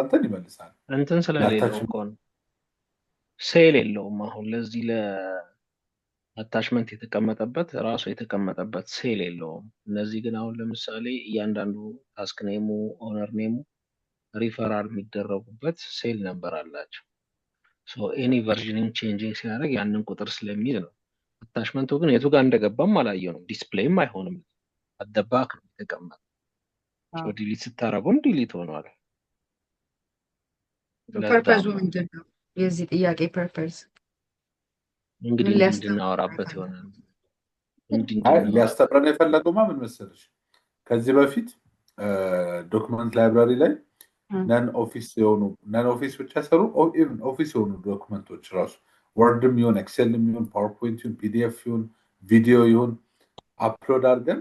[SPEAKER 2] እንትን ይመልሳል።
[SPEAKER 1] እንትን ስለሌለው
[SPEAKER 2] ለ attach
[SPEAKER 1] እኮ ነው፣ ሴል የለውም። አሁን ለዚህ ለ attachment የተቀመጠበት ራሱ የተቀመጠበት ሴል የለውም። እነዚህ ግን አሁን ለምሳሌ እያንዳንዱ task name ኡ owner name ኡ referral የሚደረጉበት cell number አላቸው። So any versioning changing ሲያደርግ ያንን ቁጥር ስለሚይዝ ነው። Attachment ኡ ግን የቱ ጋር እንደገባም አላየነውም። Display ም አይሆንም። At the back ነው የተቀመጠ። Delete ስታረጉም delete ሆኗል።
[SPEAKER 4] Purpose
[SPEAKER 1] ለዛም
[SPEAKER 4] ኡ
[SPEAKER 1] ነው
[SPEAKER 4] ምንድን ነው? የዚህ ጥያቄ purpose
[SPEAKER 1] እንግዲህ
[SPEAKER 4] ምን
[SPEAKER 1] እንዲህ
[SPEAKER 4] ሊያስተምር
[SPEAKER 1] እንድናወራበት ይሆናል። እንዲህ
[SPEAKER 2] አይ
[SPEAKER 1] እንድናወራበት
[SPEAKER 2] ሊያስተምረን የፈለገውማ ምን መሰለሽ፣ ከዚህ በፊት document library ላይ non office የሆኑ non office ብቻ ሰሩ even office የሆኑ document ኦች ራሱ Word ም ይሁን Excel ም ይሁን PowerPoint ይሁን PDF ይሁን ቪዲዮ ይሁን upload አድርገን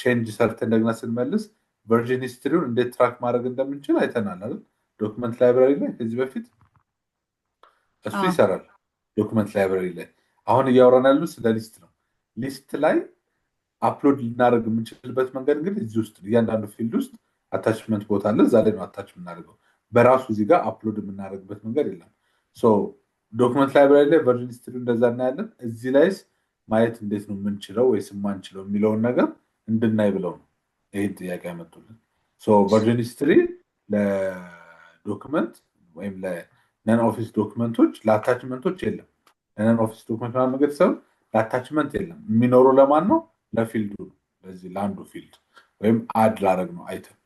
[SPEAKER 2] change ሰርተን እንደገና ስንመልስ version history ውን እንዴት track ማድረግ እንደምንችል አይተናል አይደል? Document library ላይ ከዚህ በፊት እሱ ይሰራል። Document library ላይ አሁን እያወራን ያሉ ስለ list ነው። List ላይ upload ልናደርግ የምንችልበት መንገድ እንግዲህ እዚህ ውስጥ እያንዳንዱ field ውስጥ attachment ቦታ አለ። እዛ ላይ ነው attach የምናደርገው። በራሱ እዚህ ጋር upload የምናደርግበት መንገድ የለም። Document library ላይ version history እንደዛ እናያለን። እዚህ ላይስ ማየት እንዴት ነው የምንችለው ወይስ የማንችለው የሚለውን ነገር እንድናይ ብለው ነው ይህን ጥያቄ ያመጡልን። Version history ለ document ወይም ለ non office document ኦች ለ attachment ኦች የለም። ለ non office document ምናምን ነገር ሳይሆን ለ attachment የለም። የሚኖረው ለማን ነው? ለ field ኡ ነው። ለዚህ ለአንዱ field ወይም add ላደረግ ነው item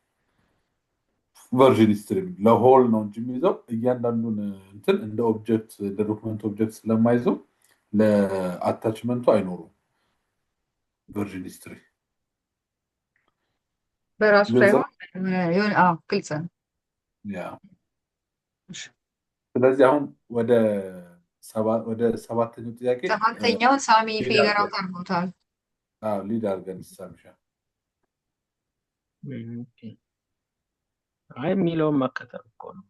[SPEAKER 2] version history ለ whole ነው እንጂ የሚይዘው እያንዳንዱን እንትን እንደ object እንደ document object ስለማይዘው ለ attachment ኡ አይኖሩም። Version history
[SPEAKER 4] በራሱ
[SPEAKER 2] ግልጽ ነው።
[SPEAKER 4] ሳይሆን የሆነ አዎ፣ ግልጽ ነው።
[SPEAKER 2] Yeah. ስለዚህ አሁን ወደ ወደ ሰባተኛው ጥያቄ
[SPEAKER 4] ሰባተኛውን ሳሚ
[SPEAKER 2] lead
[SPEAKER 4] figure
[SPEAKER 2] አድርገን
[SPEAKER 4] out አድርጎታል።
[SPEAKER 2] አዎ፣ lead አድርገን ሳምሻ።
[SPEAKER 1] Okay። አይ የሚለውን መከተል እኮ ነው።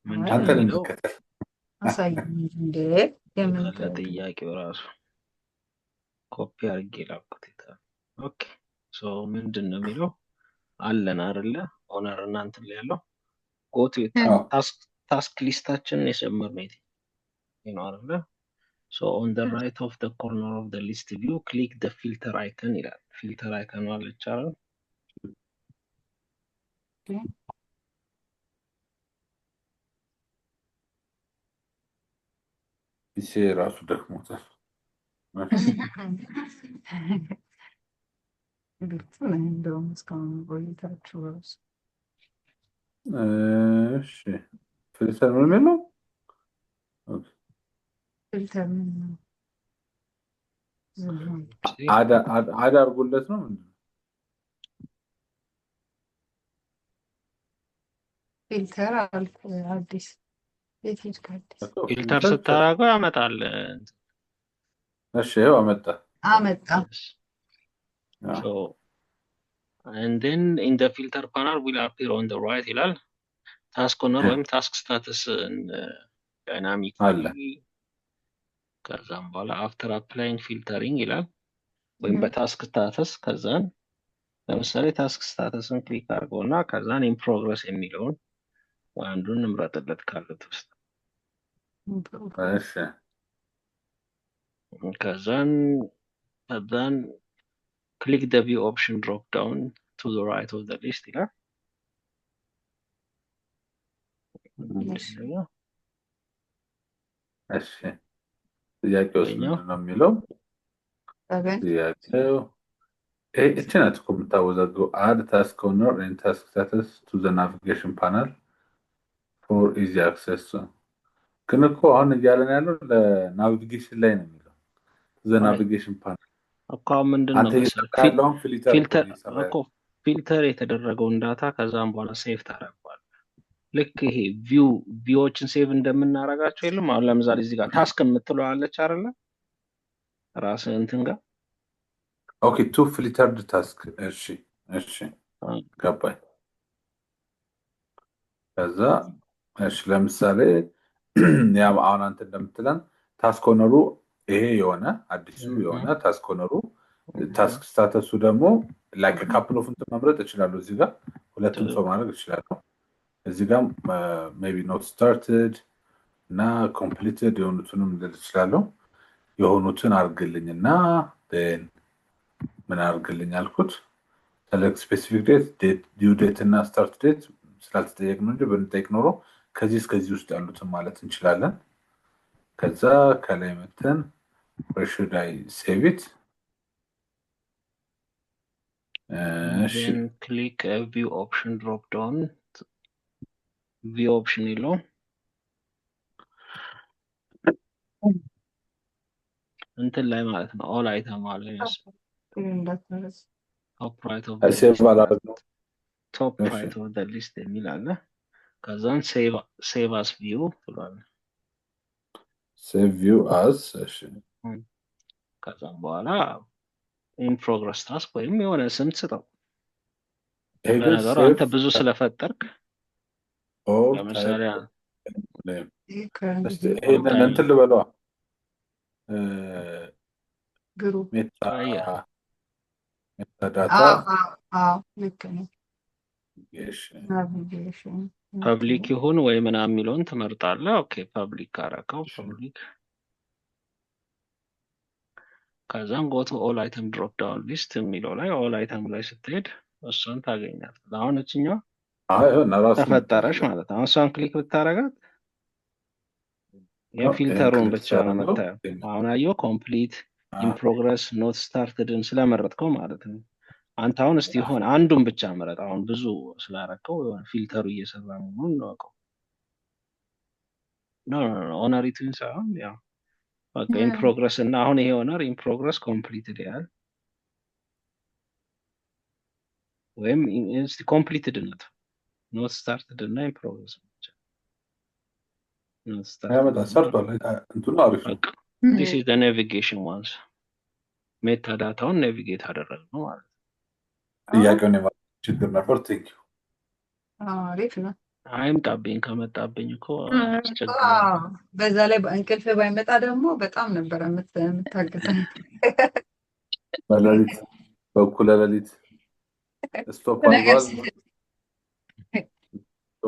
[SPEAKER 1] ምንድን ነው
[SPEAKER 2] አንተን
[SPEAKER 1] የሚለው?
[SPEAKER 2] እንከተል።
[SPEAKER 4] አሳይኝ እንዴ የምን
[SPEAKER 1] የታለ ጥያቄው ራሱ ኮፒ አድርጌ ላኩት። የታለ? Okay, so ምንድን ነው የሚለው አለን አይደለ? Owner እና እንትን ላይ ያለው go to
[SPEAKER 2] አዎ።
[SPEAKER 1] Task list ኣችንን የጨመርነው የትኛው ነው አይደለ? So on the right of the corner of the list view, click the filter icon ይላል። Filter icon አለች አይደል?
[SPEAKER 2] ይሄ ራሱ ደክሞታል።
[SPEAKER 4] ግልጽ ነው እንደውም እስካሁን ቆይታችሁ ራሱ።
[SPEAKER 2] እሺ፣ filter ምን የሚለው? Okay።
[SPEAKER 4] Filter ምን ነው? ዝም ነው።
[SPEAKER 2] Add አድርጎለት ነው ምንድን ነው?
[SPEAKER 4] Filter አልክ አዲስ የት ሄድክ አዲስ?
[SPEAKER 2] እኮ
[SPEAKER 1] Filter
[SPEAKER 2] Filter
[SPEAKER 1] ስታደርገው ያመጣል።
[SPEAKER 2] እሺ፣ ይኸው አመጣ።
[SPEAKER 4] አመጣ።
[SPEAKER 2] አዎ።
[SPEAKER 1] So and then in the filter panel will appear on the right ይላል። Task owner ወይም task status dynamically
[SPEAKER 2] አለ።
[SPEAKER 1] ከዛም በኋላ after applying filtering ይላል ወይም በ task status። ከዛን ለምሳሌ task status ን click አድርገው እና ከዛን in progress የሚለውን አንዱን እንምረጥለት ካሉት ውስጥ።
[SPEAKER 2] እሺ።
[SPEAKER 1] ከዛን click the view option drop down to the right of the list ይላል።
[SPEAKER 4] እሺ።
[SPEAKER 1] ምንድነው?
[SPEAKER 2] እሺ፣ ጥያቄውስ
[SPEAKER 1] ይኸኛው
[SPEAKER 2] ምንድን ነው የሚለው?
[SPEAKER 4] seven።
[SPEAKER 2] ጥያቄው ይሄ እቺ ናት እኮ የምታወዛግበው። Add task owner and task status to the navigation panel for easy access። ግን እኮ አሁን እያለን ያለው ለ navigation ላይ ነው የሚለው the
[SPEAKER 1] አይ
[SPEAKER 2] Navigation panel።
[SPEAKER 1] እኮ አሁን ምንድን ነው
[SPEAKER 2] አንተ
[SPEAKER 1] መሰለህ
[SPEAKER 2] እየሰራ ያለውን filter እኮ
[SPEAKER 1] Filter
[SPEAKER 2] ነው እየሰራ
[SPEAKER 1] እኮ
[SPEAKER 2] ያለው።
[SPEAKER 1] Filter የተደረገውን data ከዛም በኋላ save ታደርገዋለህ። ልክ ይሄ view ዎችን save እንደምናደርጋቸው የለም። አሁን ለምሳሌ እዚህ ጋር task የምትለው አለች አይደለ? ራስህ እንትን ጋር
[SPEAKER 2] Okay, to filtered task። እሺ፣ ገባኝ። ከዛ እሺ፣ ለምሳሌ ያ አሁን አንተ እንደምትለን task owner ኡ ይሄ የሆነ አዲሱ የሆነ task owner ኡ task status ኡ ደግሞ like couple of እንትን መምረጥ እችላለሁ። እዚህ ጋር ሁለቱም ሰው ማድረግ እችላለሁ። እዚህ ጋር maybe not started እና completed የሆኑትንም ልል እችላለሁ። የሆኑትን አድርግልኝ እና then ምን አድርግልኝ አልኩት። Select specific date, due date እና start date ስላልተጠየቅ ነው እንጂ ብንጠይቅ ኖሮ ከዚህ እስከዚህ ውስጥ ያሉትን ማለት እንችላለን። ከዛ ከላይ መተን where should I save it? እሺ።
[SPEAKER 1] Then click view option drop down, view option የለውም እንትን ላይ ማለት ነው። All item አለ
[SPEAKER 4] እንዳትመረጥ።
[SPEAKER 1] Top right of the
[SPEAKER 2] Save
[SPEAKER 1] list ማለት
[SPEAKER 2] አላደረግነው።
[SPEAKER 1] Top
[SPEAKER 2] እሺ።
[SPEAKER 1] Right of the list የሚል አለ። ከዛን save as view ትሏል።
[SPEAKER 2] Save view as፣ እሺ።
[SPEAKER 1] ከዛም በኋላ in progress task ወይም የሆነ ስም ስጠው።
[SPEAKER 2] ይሄ ግን
[SPEAKER 1] ለነገሩ
[SPEAKER 2] Save
[SPEAKER 1] አንተ ብዙ ስለፈጠርክ
[SPEAKER 2] or type
[SPEAKER 1] ለምሳሌ
[SPEAKER 2] name።
[SPEAKER 4] ይሄ current
[SPEAKER 2] እስቲ
[SPEAKER 4] view
[SPEAKER 2] ይሄንን
[SPEAKER 1] Time
[SPEAKER 2] እንትን ልበለዋ
[SPEAKER 4] Group
[SPEAKER 2] Meta
[SPEAKER 1] ቀይር።
[SPEAKER 2] Metadata
[SPEAKER 4] አዎ አዎ ልክ ነው። Navigation.
[SPEAKER 1] Public ይሁን ወይ ምናምን የሚለውን ትመርጣለህ። Okay, public ካረከው public፣ ከዛም go to all item drop down list የሚለው ላይ all item ላይ ስትሄድ እሷን ታገኛለህ። አሁን እችኛዋ
[SPEAKER 2] ይኸውና ራሱ
[SPEAKER 1] ተፈጠረች
[SPEAKER 2] መጣልህ።
[SPEAKER 1] ማለት ነው። አሁን እሷን click ብታረጋት
[SPEAKER 2] ይሄን
[SPEAKER 1] የ filter ኡን
[SPEAKER 2] Click
[SPEAKER 1] ብቻ ነው
[SPEAKER 2] ሳደርገው
[SPEAKER 1] የምታየው። አሁን አየሁ complete፣ in progress፣ not started ን ስለመረጥከው ማለት ነው። አንተ አሁን እስቲ ሆነ አንዱን ብቻ ምረጥ። አሁን ብዙ ስላረከው የሆነ filter ኡ እየሰራ መሆኑን እንወቀው። No, no, no, owner ኢቱን ሳይሆን ያው በቃ in progress እና አሁን ይሄ owner in progress completed ያህል ወይም እስቲ completed ነት not started እና in progress ብቻ።
[SPEAKER 2] ያመጣል፣ ሰርቷል። እንትኑ አሪፍ ነው።
[SPEAKER 1] በቃ this is navigation ones። Metadata ውን navigate አደረግነው ማለት ነው።
[SPEAKER 2] ጥያቄውን የማ ችግር ነበር። Thank you።
[SPEAKER 4] አሪፍ ነው።
[SPEAKER 1] አይምጣብኝ፣ ከመጣብኝ እኮ አስቸግራለሁ።
[SPEAKER 4] አዎ፣ በዛ ላይ እንቅልፍ ባይመጣ ደግሞ በጣም ነበረ የምታግዘን።
[SPEAKER 2] በሌሊት፣ በእኩለ ሌሊት stop
[SPEAKER 4] ነገር
[SPEAKER 2] አድርጓል።